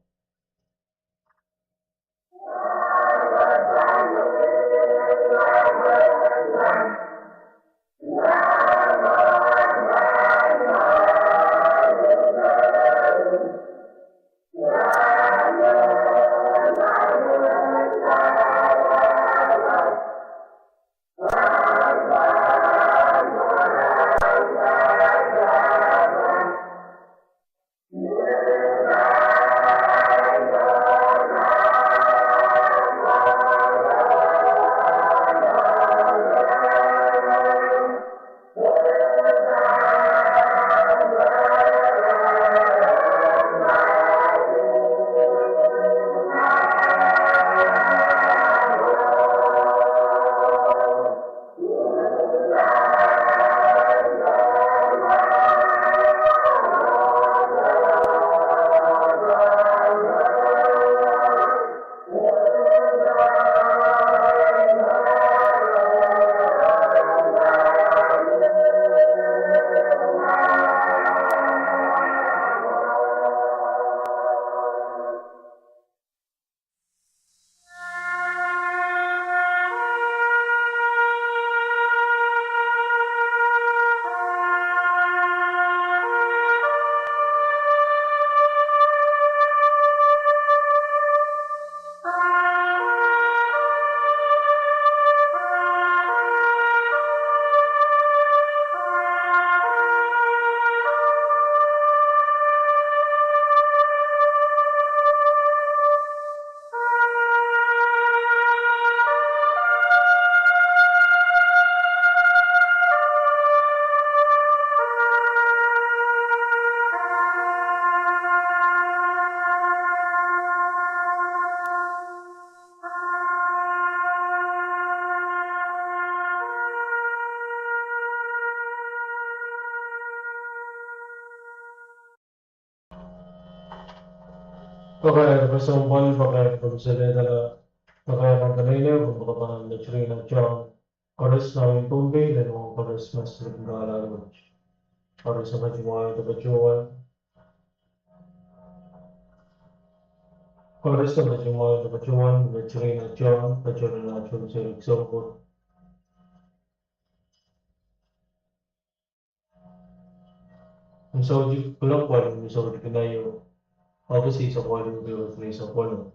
Pakair kesempwal, pakair komw salehdala, pakair komw peneinei, komw pakair Katrina John, koaros nan wehin Pohnpei, lel wong koaros me silik kalahngan wet. Koaros me ketin mwahula patohwan. Koaros me ketin mwahula patohwan, Katrina John, patohwan nan tohn Seilik Soupwohr. Ni soutik kuloak waluh, ni soutik kinaio, Ohpis eisek waluh, riekid rieisek waluh.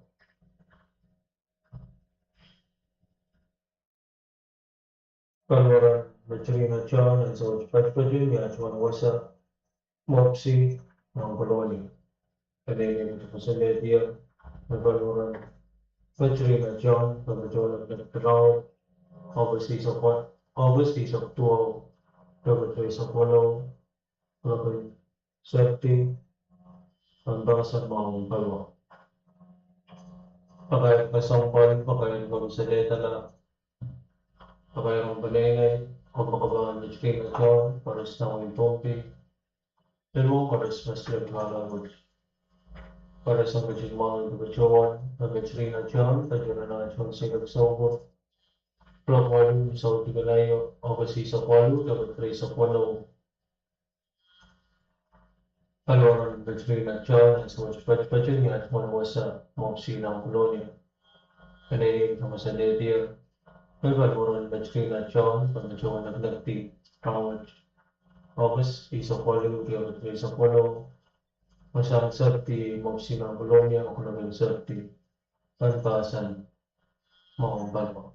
Paliwar en Katrina John, ansou wet patpatohwan ni ah tohn wasa, Mopsi, nan Kolonia. Peneinei me ketin koasoanehdier, me paliwar en Katrina John, me patohwan nan Kolonia, Ohpis eisek wa-, Ohpis eisek duwau, riekid rieisek waluh, kuloak en Septi, nan pahsan mwahu en paliwar. Pakair kesempwal, pakair komw salehdala, pakair komw peneinei, komw pakair Katrina John, koaros nan wehin Pohnpei, lel wong koaros me silik kalahngan wet. Koaros me ketin mwahula patohwan, Katrina John, patohwan nan tohn Seilik Soupwohr, kuloak waluh, ni soutik kinaio, Ohpis eisek waluh, riekid rieisek waluh. Paliwar en Katrina John, ansou wet patpatohwan ni ah tohn wasa, Mopsi, nan Kolonia. Peneinei me ketin koasoanehdier, me paliwar en Katrina John, me patohwan nan Septi, rahnwet, Ohpis eisek waluh, riekid rieisek waluh, wasahn Septi, Mopsi, nan Kolonia, kuloak en Septi, nan pahsan mwahu en paliwar.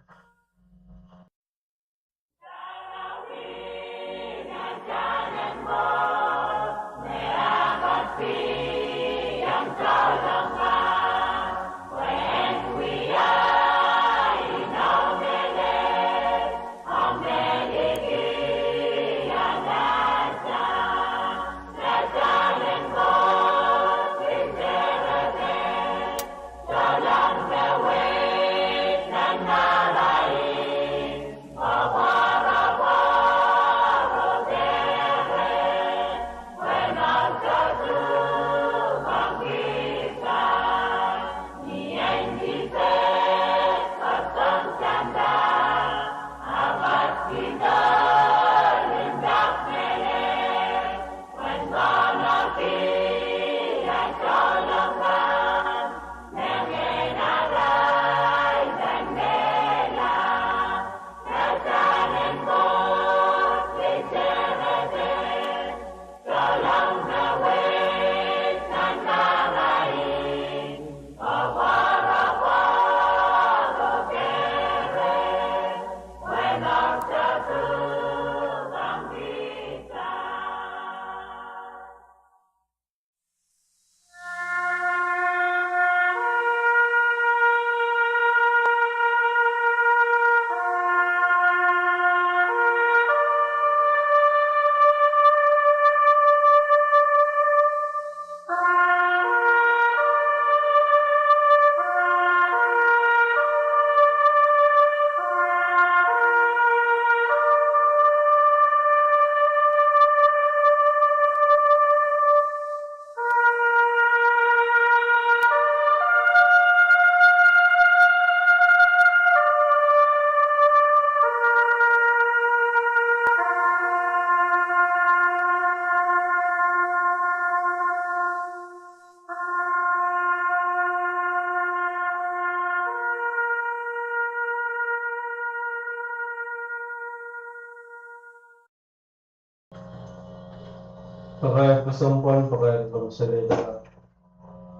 Pakair kesempwal, pakair komw salehdala,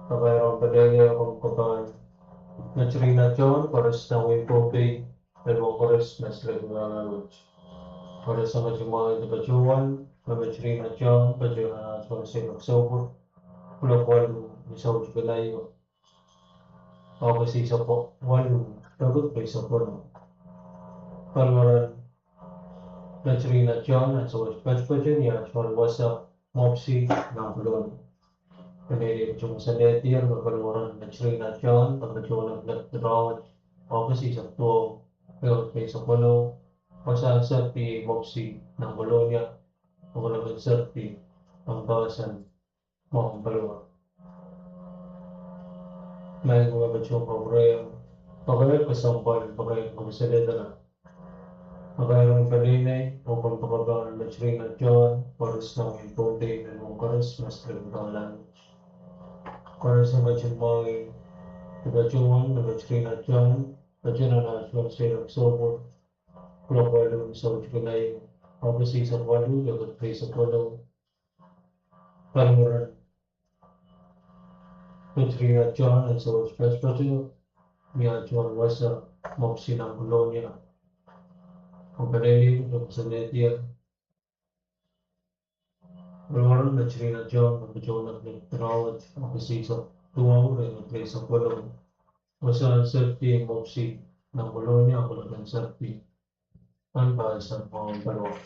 pakair komw peneinei, komw pakair Katrina John, koaros nan wehin Pohnpei, lel wong koaros me silik kalahngan wet. Koaros me ketin mwahula patohwan, Katrina John, patohwan nan tohn Seilik Soupwohr, kuloak waluh, ni soutik kinaio, Ohpis eisek waluh, riekid rieisek waluh. Paliwar en Katrina John, ansou wet patpatohwan ni ah tohn wasa, Mopsi, nan Kolonia. Peneinei me ketin koasoanehdier, me paliwar en Katrina John, me patohwan nan Septi, rahnwet, Ohpis eisek duwau, riekid rieisek waluh, wasahn Septi, Mopsi, nan Kolonia, kuloak en Septi, nan pahsan mwahu en paliwar. Maing, komw patohwan kapwurehiong pakair kesempwal, pakair komw salehdala. Pakair en peneinei, oh komw pakair pahn Katrina John, koaros nan wehin Pohnpei, me mwohn koaros, maslip dolan. Koaros en ketin mwahngih, patohwan Katrina John, patohwan nan asuhn seiloak sohpwo, kuloak waluh ni soutik ehu, August eisek waluh, ehu grade eisek waluh. Paliwaren Katrina John, Ansou West Presbytery, ni atohn wasa Mopsi nan Kolonia. Oh peneinei, komw salehdala. Paliwaren Katrina John, me patohwan nan Pinawa, August eisek duwau, ehu grade eisek waluh. Wasa en serdi Mopsi nan Kolonia, oh kolokol en serdi. Nan pahn sang mwahu paliwar.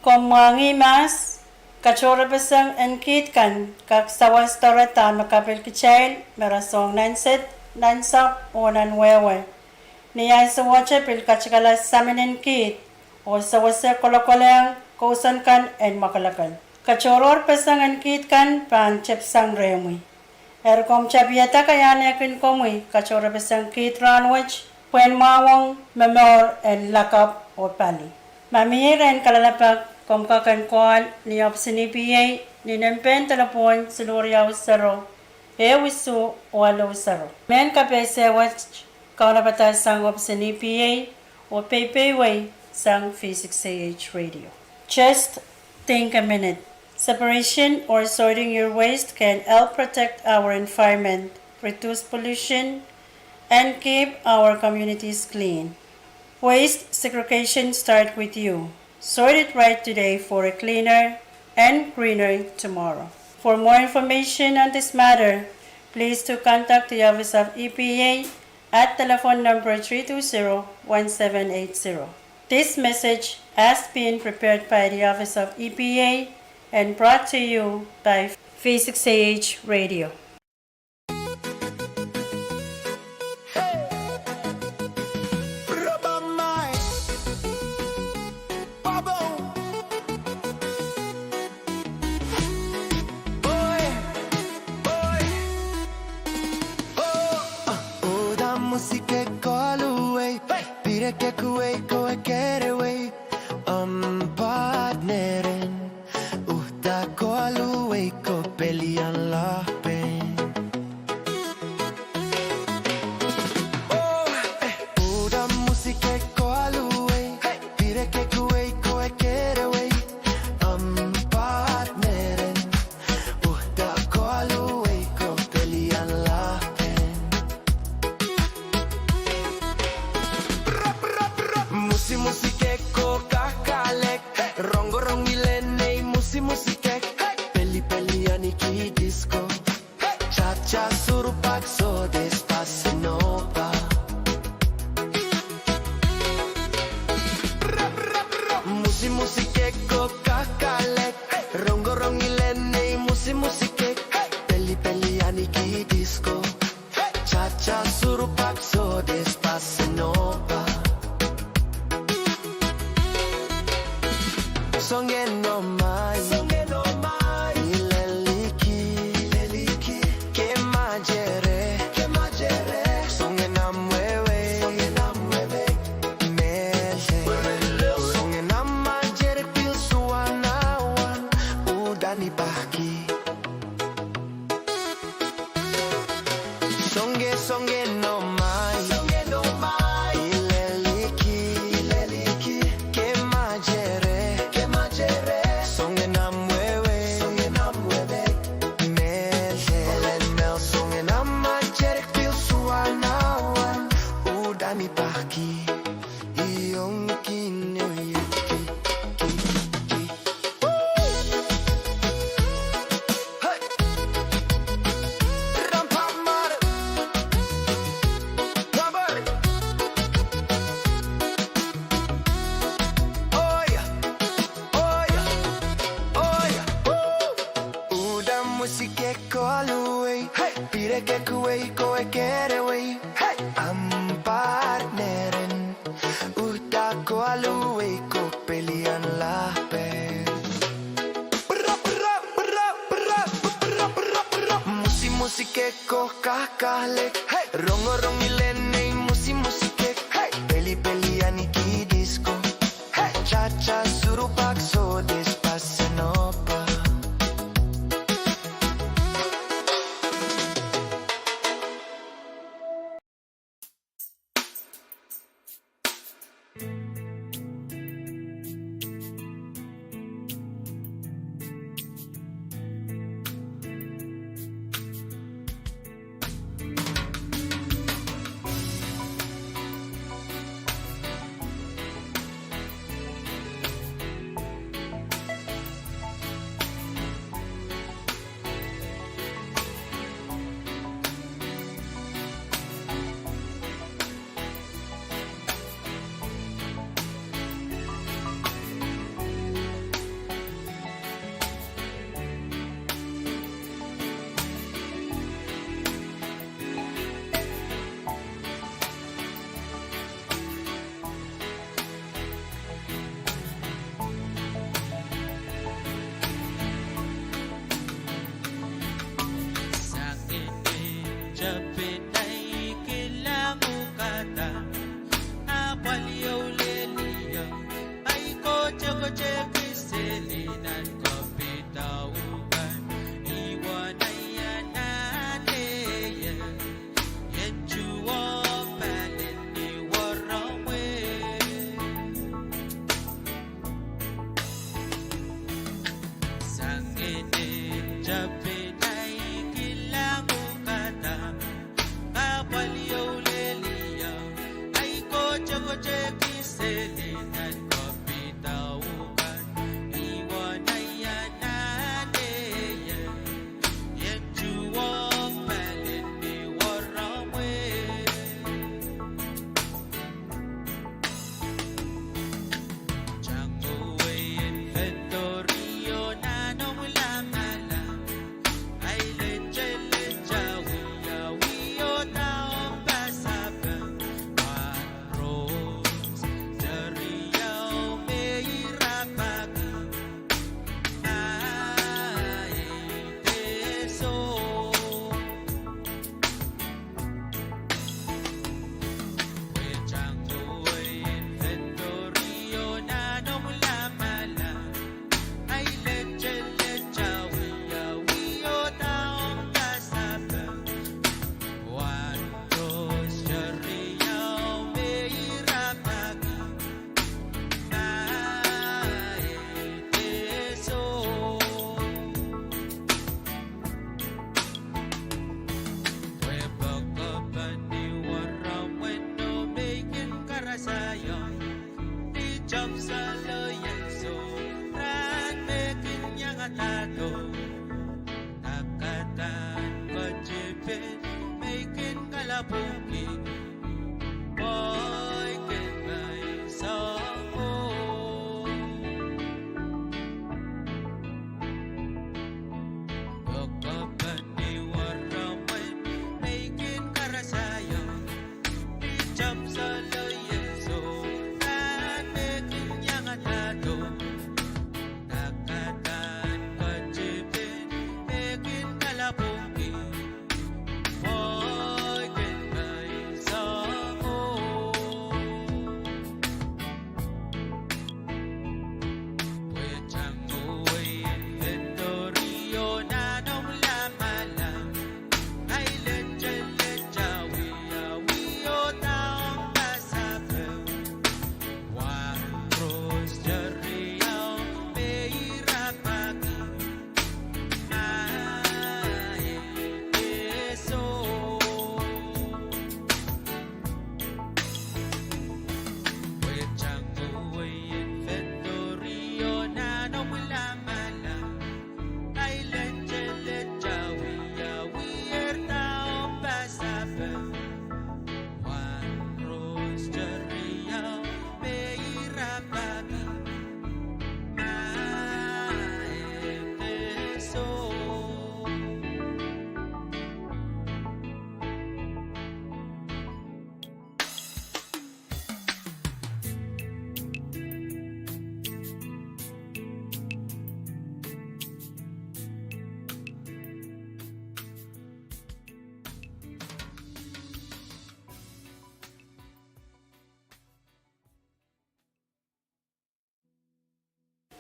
Komw mwahngih mahs, Katohrepeseng en kiht kan kak sawas doaredo me kapil kitail me rasehng nan sehd, nan sahpw oh nan wehwe. Ni ahnsowohte pil katikala samin en kiht oh sewese kolokolehng kousoan kan en mwakelekel. Katohrohrpeseng en kiht kan pahn tepsang rehmwi. Eri komw tapihada kaiahnekin komwi katohrepeseng kiht rahnwet pwehn mwahuwong momour en lakapw oh pali. Ma mie rehn kalelapak, komw kak en call ni ohpis en E P A ni nempehn delepwohn siluh riau sero, ehu isuh, waluh sero. Mehn kapehse wet kaunopada sang ohpis en E P A oh peipehiwei sang V six A H Radio. Just think a minute. Separation or sorting your waste can help protect our environment, reduce pollution, and keep our communities clean. Waste segregation starts with you. Sort it right today for a cleaner and greener tomorrow. For more information on this matter, please to contact the Office of E P A at telephone number three two zero, one seven eight zero. This message has been prepared by the Office of E P A and brought to you by V six A H Radio. Uhdahn mwohsi kehkoaluwei, pil kehkehwei, kowe kerewei, omw partner en. Uhdahn koaluwei ko pelian lahpehn. Uhdahn mwohsi kehkoaluwei, pil kehkehwei, kowe kerewei, omw partner en. Uhdahn koaluwei ko pelian lahpehn. Mwohsimwohsi kehko kakahlek, rongorong ilen ei mwohsimwohsi kehk, pelipeli ahniki disko, chacha surupak sodes pasinohpa. Mwohsimwohsi kehko kakahlek, rongorong ilen ei mwohsimwohsi kehk, pelipeli ahniki disko, chacha surupak sodes pasinohpa. Soangen omw ahi, soangen omw ahi, ileliki, ileliki, ke majere, ke majere, soangen omw wehwe, soangen omw wehwe, mehlel, soangen omw majere pil suwanawan, uhdahn I pahki. Soangen, soangen omw ahi, soangen omw ahi, ileliki, ileliki, ke majere, ke majere, soangen omw wehwe, soangen omw wehwe, mehlel, mehlel, soangen omw majere pil suwanawan, uhdahn I pahki. Uhdahn mwohsi kehkoaluwei, pil kehkehwei, kowe kerewei, omw partner en. Uhdahn koaluwei ko pelian lahpehn. Mwohsimwohsi kehko kakahlek, rongorong ilen ei mwohsimwohsi kehk, pelipeli ahniki disko, chacha surupak sodes pasinohpa.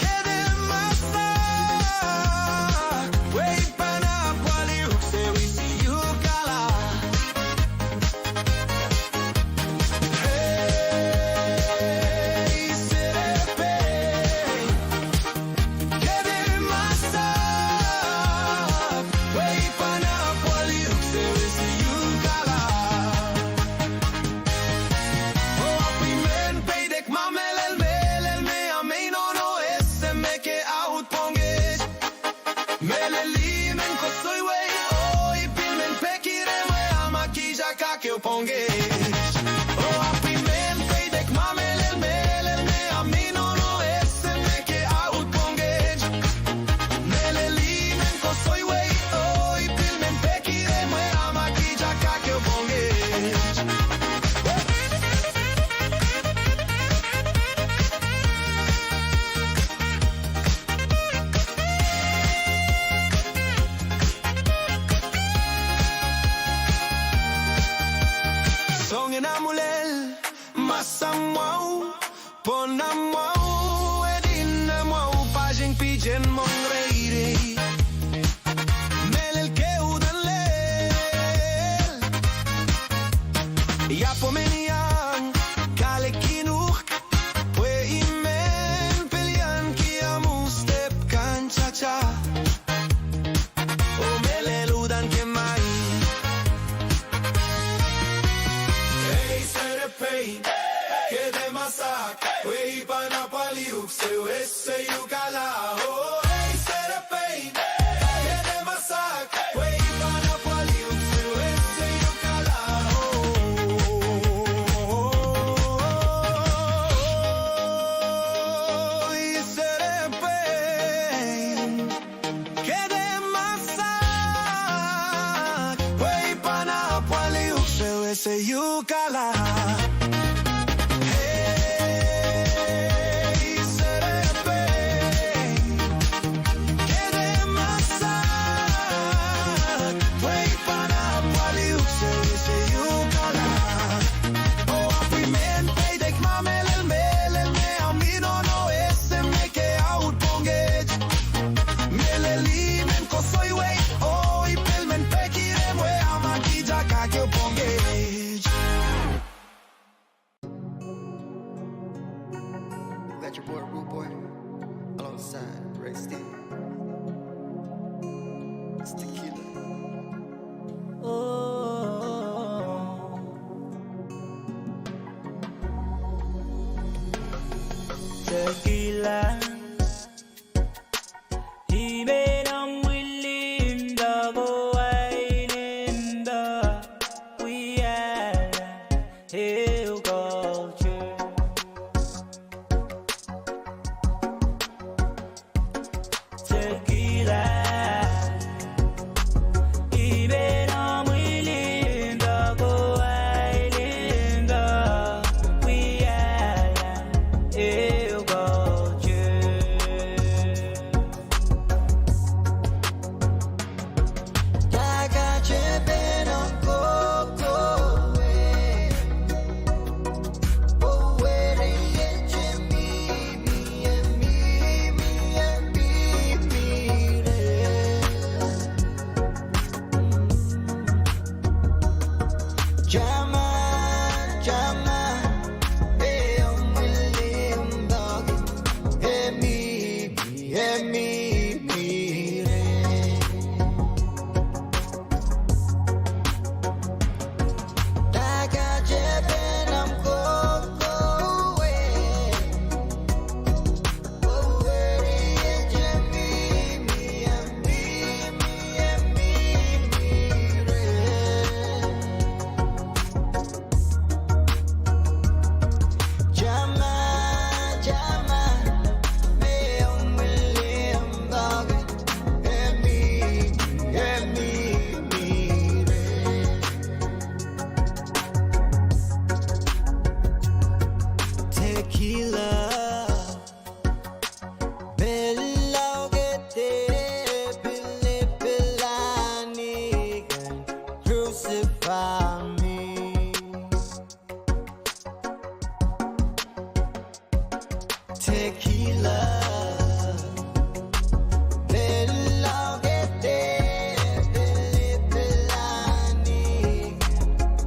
Kede masak, pwe I pahn apwalih uhk sewese uhk kala. Hei, serepein. Kede masak, pwe I pahn apwalih uhk sewese uhk kala. Oh, ahpw I men peidek ma mehlel, mehlel me ameinono ese me ke audpwong kej. Mehlel I men koasoai wei, oh, I pil men peki rehmw, a ma kihda kak ehu pwong kej. Oh, ahpw I men peidek ma mehlel, mehlel me ameinono ese me ke audpwong kej. Mehlel I men koasoai wei, oh, I pil men peki rehmw, a ma kihda kak ehu pwong kej. Soangen amwulel, masamwahu, pwonamwahu, edinamwahu, pahseng pihten mwohn reirei. Mehlel ke uhdahn lel. Ia pwe men iang kalekin uhk, pwe I men pil iang ki amw step kan tata. Oh, mehlel uhdahn ke mai. Hei, serepein, kede masak, pwe I pahn apwalih uhk sewese uhk kala. Oh, hei, serepein, kede masak, pwe I pahn apwalih uhk sewese uhk kala. Oh, serepein. Kede masak, pwe I pahn apwalih uhk sewese uhk kala. Hei, serepein. Kede masak, pwe I pahn apwalih uhk sewese uhk kala. Oh, ahpw I men peidek ma mehlel, mehlel me ameinono ese me ke audpwong kej. Mehlel I men koasoai wei, oh, I pil men peki rehmw, a ma kihda kak ehu pwong kej. Got your boy Rude Boy alongside Ray Steve. It's Tequila. Oh, Tequila. I men omw wilindo, ko wailindo, wiahla ehu culture. Tequila. Crucify me. Tequila. Pil lokaia, pil pilani.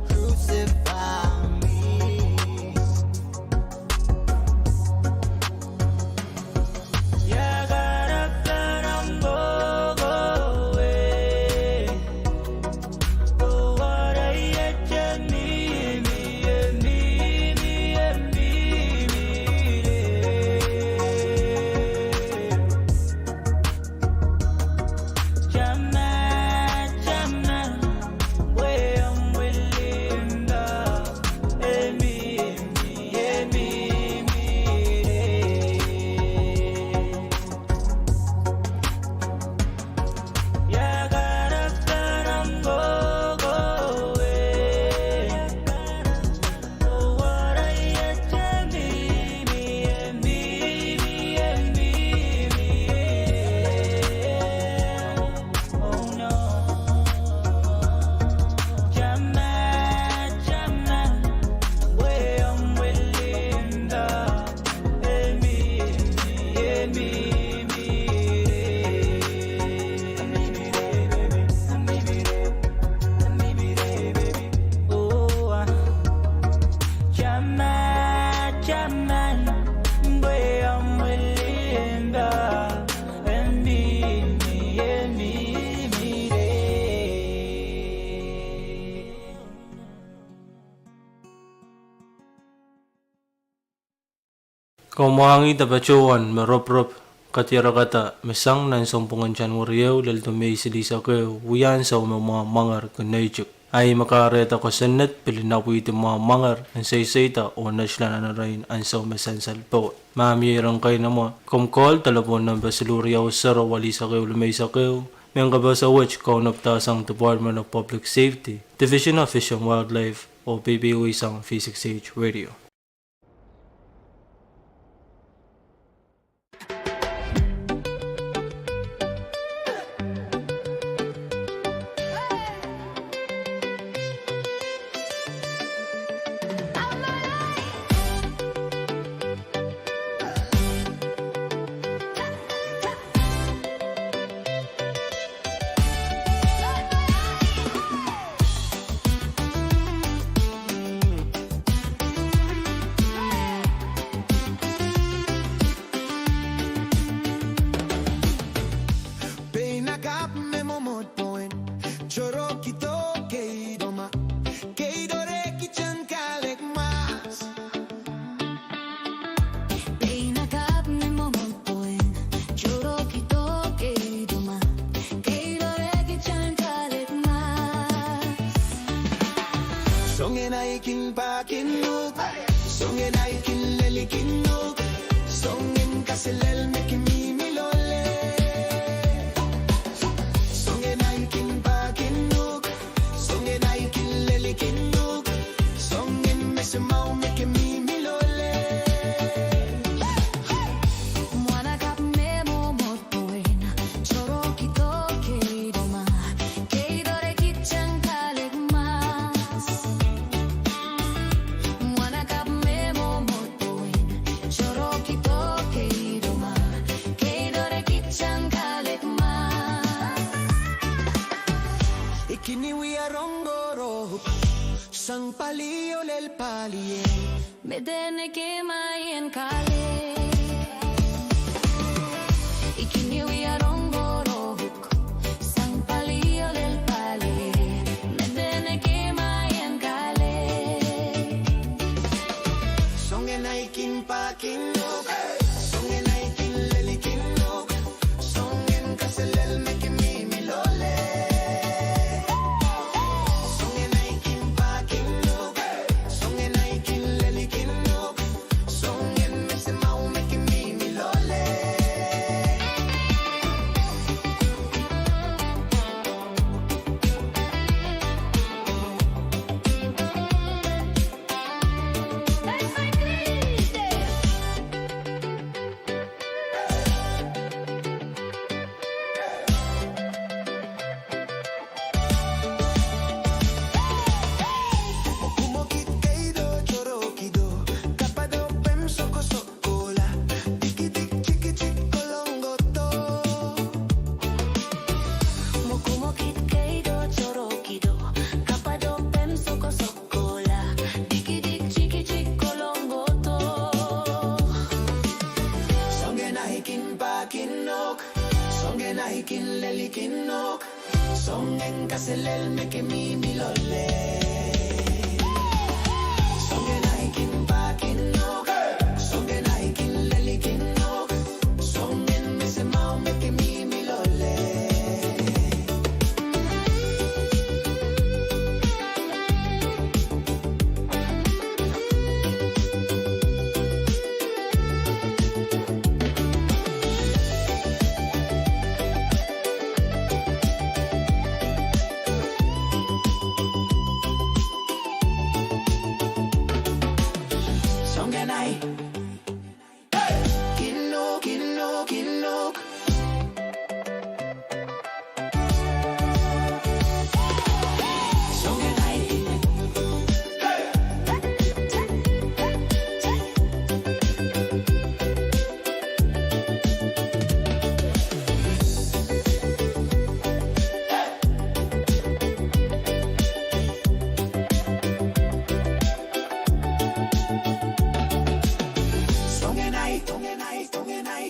Crucify me. Kamwahngih de patohwan me ropirop kadiarakada me sang nan sounpwongen January ehu lel Mei silihsek ehu, wia ansou me mwamwanger kin neitik. Ahi me kahrehda kosonned pil inapwihdi mwamwanger en seiseida oh netla nan erein ansou me sansal powe. Ma mie iren keinemwe, komw call delepwohn nempe siluh riau sero welihsek ehu limeisek ehu, mehn kapehse wet kaunopdahsang Department of Public Safety, Division of Fish and Wildlife, oh P P O sang V six H Radio. Pein akapw me mwomwohd pwon, sohte kihdo keido ma, keido reh kihsang kahlek mas. Pein akapw me mwomwohd pwon, sohte kihdo keido ma, keido reh kihsang kahlek mas. Soangen ahi kin pahkin uhk, soangen ahi kin lelikin uhk, soangen kaselel me kin mihmi loale. Soangen ahi kin pahkin uhk, soangen ahi kin lelikin uhk, soangen mesemwahu me kin mihmi loale. Mwahnakapw me mwomwohd pwon, sohte kihdo keido ma, keido reh kihsang kahlek mas. Mwahnakapw me mwomwohd pwon, sohte kihdo keido ma, keido reh kihsang kahlek mas. I kin wia rong korohk sang pali oh lel pali, eh. Mehn dene kemahien kahlek. I kin wia rong korohk sang pali oh lel pali, mehn dene kemahien kahlek. Soangen ahi kin pahkin uhk, soangen ahi kin lelikin uhk, soangen kaselel me kin mihmi loale. Soangen ahi kin pahkin uhk, soangen ahi kin lelikin uhk, soangen mesemwahu me Selel me ke mihmi loale. Songen ahi kin pahkin uhk. Songen ahi kin lelikin uhk. Songen mese mwahu me ke mihmi loale. Songen ahi. Kin uhk, kin uhk, kin uhk. Songen ahi. Songen ahi, songen ahi, songen ahi.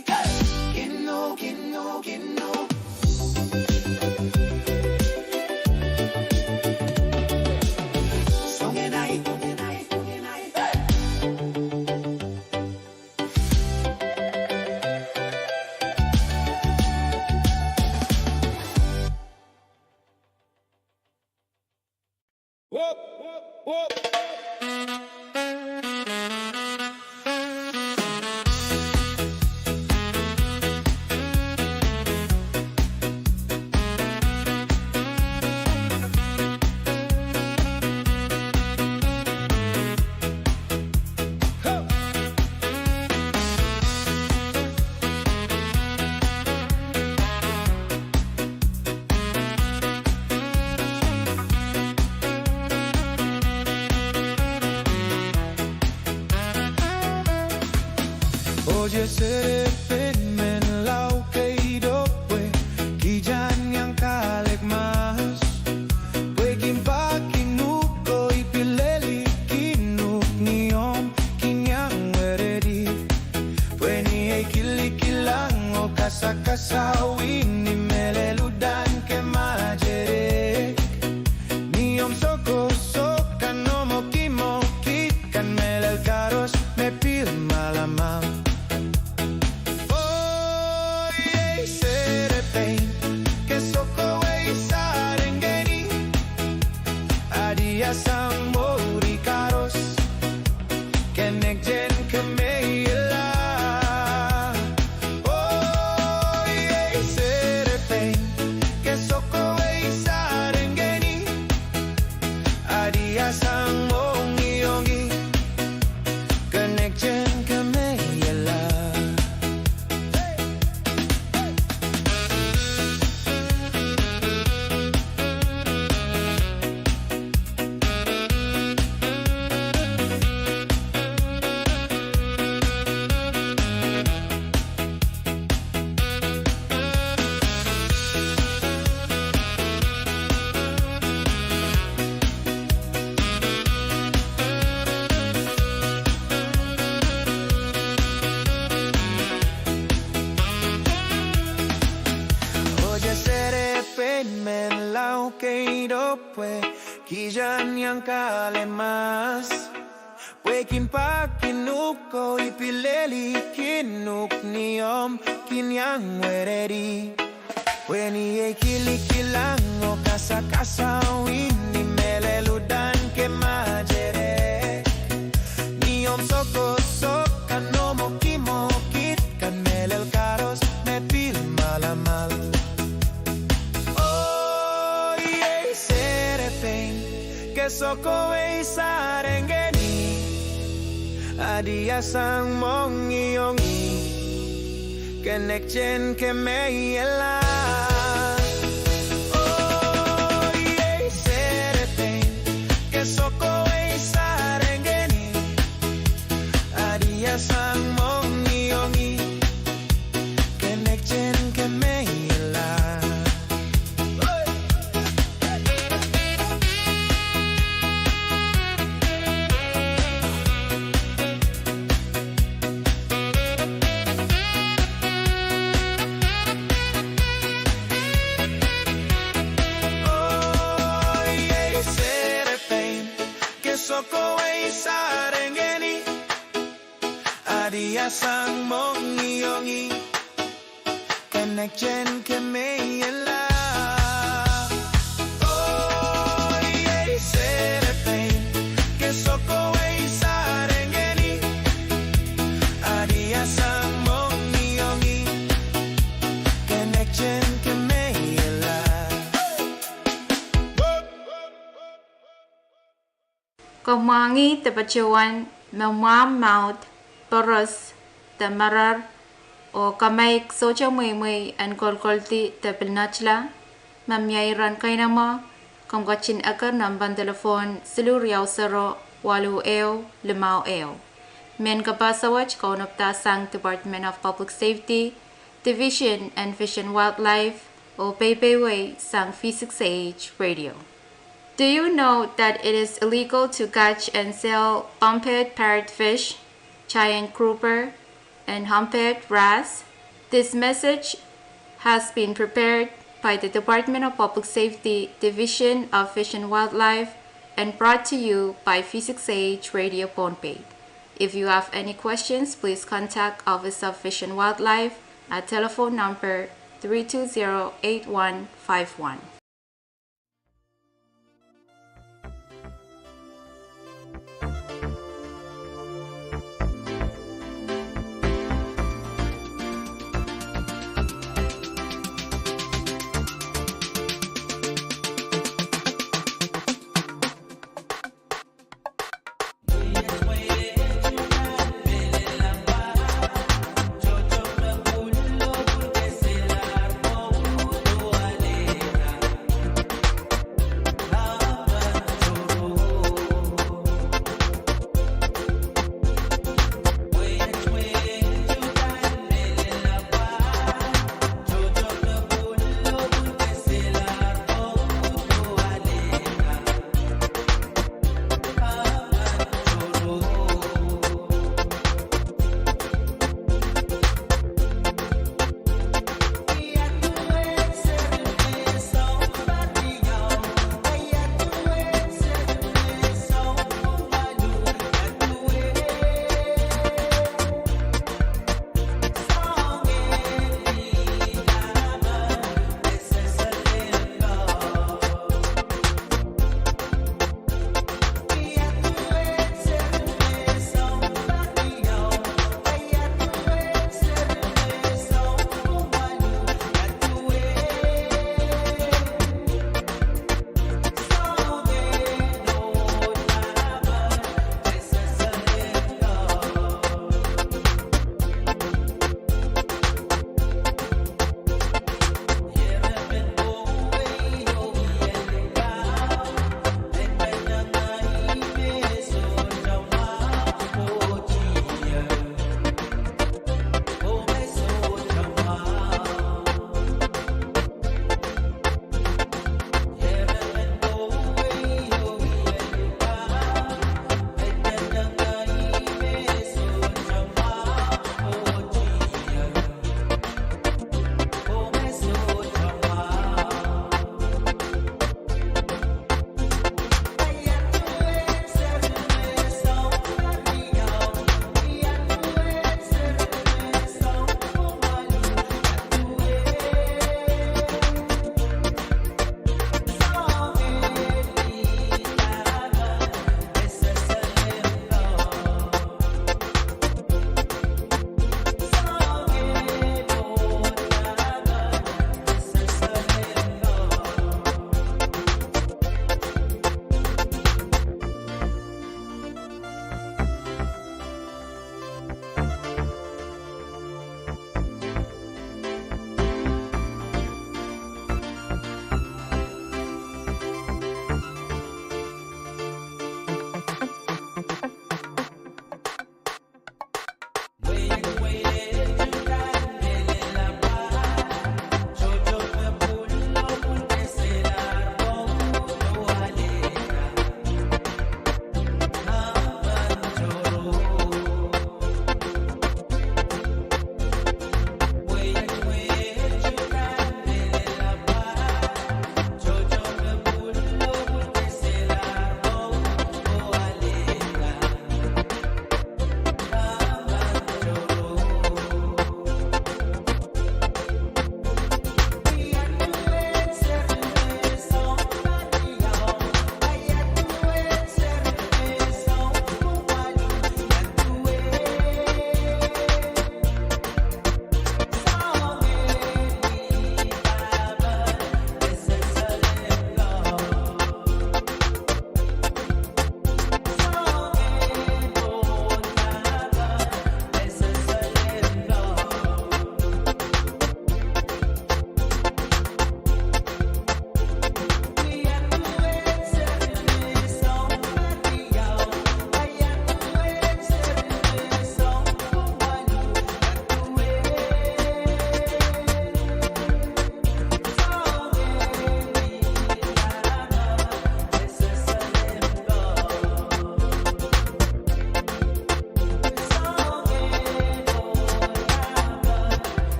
Kin uhk, kin uhk, kin uhk. Songen ahi, songen ahi, songen ahi. Oh, Jeserepen men lao keido pwe kitan iang kahlek mahs. Pwe kin pahkin uhk oh I pil lelikin uhk ni omw kin iang weredi. Pwe ni ei kilikilang oh kasakasauih ni mehlel uhdahn ke materek. Ni omw sokosok kan, omw okimokid kan, mehlel koaros me pil malamala. Oh, iei serepein ke sokowei sarengen ih. Adia sang mour koaros, kenekten kemehiela. Oh, iei serepein ke sokowei sarengen ih. Adia sang mohngiongih, kenekten kemehiela. Oh, Jeserepein men lao keido pwe kitan iang kahlek mahs. Pwe kin pahkin uhk oh I pil lelikin uhk ni omw kin iang weredi. Pwe ni ei kilikilang oh kasakasauih ni mehlel uhdahn ke materek. Ni omw sokosok kan, omw okimokid kan, mehlel koaros me pil malamala. Oh, iei serepein ke sokowei sarengen ih. Adia sang mohngiongih, kenekten kemehiela. Oh, iei serepein ke sokowei sarengen ih. Adia sang mohngiongih, kenekten kemehiela. Sang mongiongi, connection kemehla. Oh, iei sehse pein ke sohte wehwehki sarengeni. Adia sang mongiongi, connection kemehla. Kamwahngih de patohwan me mwahmw mwahu, poros, de marar, oh kamaik sohte mweimwei en kolkoldi de pil netla. Ma mie iren kainamwo, komw ketin eker nempen delepwohn siluh riau sero waluh ehu limau ehu. Mehn kapehse wet kaunopada sang Department of Public Safety, Division en Fish and Wildlife, oh peipeiewe sang V six A H Radio. Do you know that it is illegal to catch and sell bump-head parrotfish, giant grouper, and hump-head wrasse? This message has been prepared by the Department of Public Safety, Division of Fish and Wildlife, and brought to you by V six A H Radio Pohnpei. If you have any questions, please contact Office of Fish and Wildlife at telephone number three two zero eight one five one.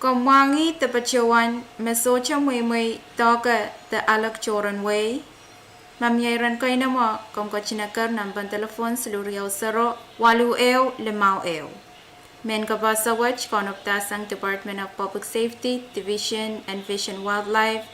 Komw mwahngih de patohwan me sohte mweimwei doahke de alek tohrohr en wehi? Ma mie iren keinemwe, komw ketin eker nempen delepwohn siluh riau sero waluh ehu limau ehu. Mehn kapehse wet kaunopdahsang Department of Public Safety, Division of Fish and Wildlife,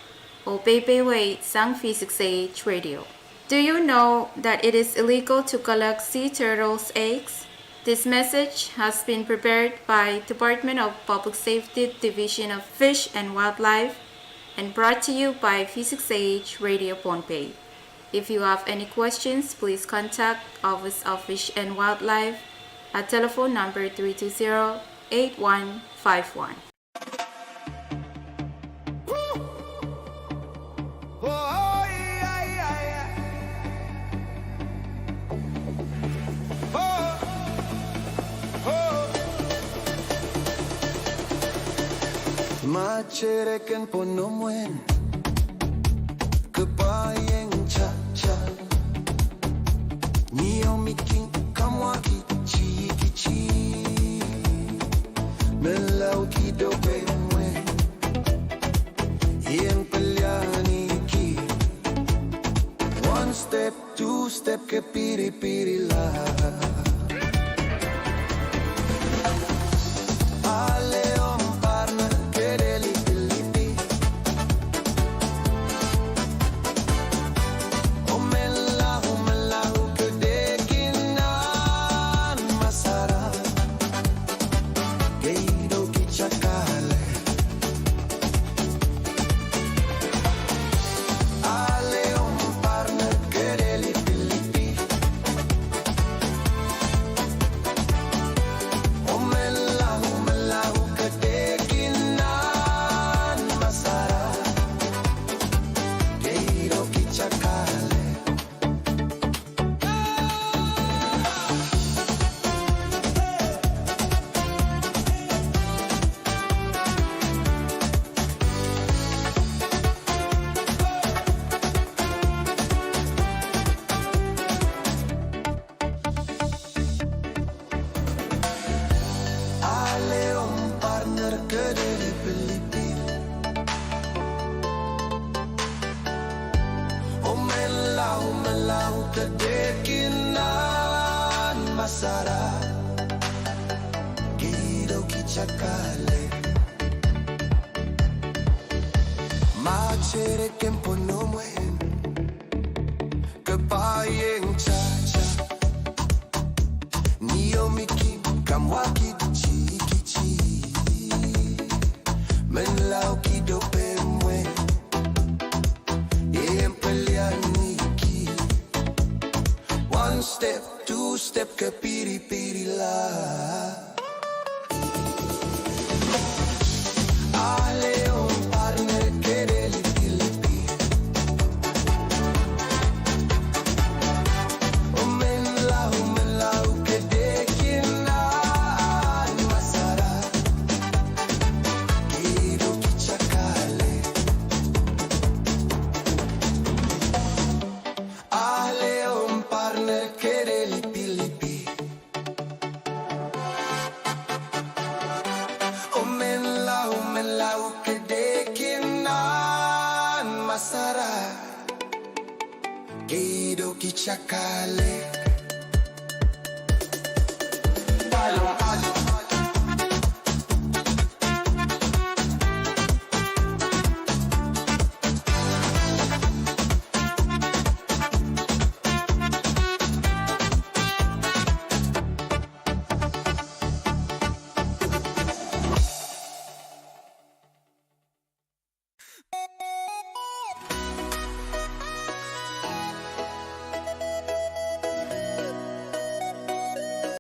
oh peiwei sang V six A H Radio. Do you know that it is illegal to collect sea turtles' eggs? This message has been prepared by Department of Public Safety, Division of Fish and Wildlife, and brought to you by V six A H Radio Pohnpei. If you have any questions, please contact Office of Fish and Wildlife at telephone number three two zero eight one five one. Ma chehreken pwonomwen ke pahn iang tata, ni omw kin kamwakid tikitik, menlau kidohng pemwe, ien pelianiki. One step, two step ke piripirila. Ale omw partner ke de lipilipil. Oh menlau, oh menlau ke de kin nan masara. Keido kitakale. Ale omw partner ke de lipilipil. Oh menlau, oh menlau ke de kin nan masara. Keido kitakale. Ale omw partner ke de lipilipil. Oh menlau, oh menlau ke de kin nan masara. Keido kitakale. Ma chehreken pwonomwen ke pahn iang tata, ni omw kin kamwakid tikitik, menlau kidohng pemwe, ien pelianiki. One step, two step ke piripirila. Ale omw partner ke de lipilipil. Oh menlau, oh menlau ke de kin nan masara. Keido kitakale. Ale omw partner ke de lipilipil. Oh menlau, oh menlau ke de kin nan masara. Keido kitakale.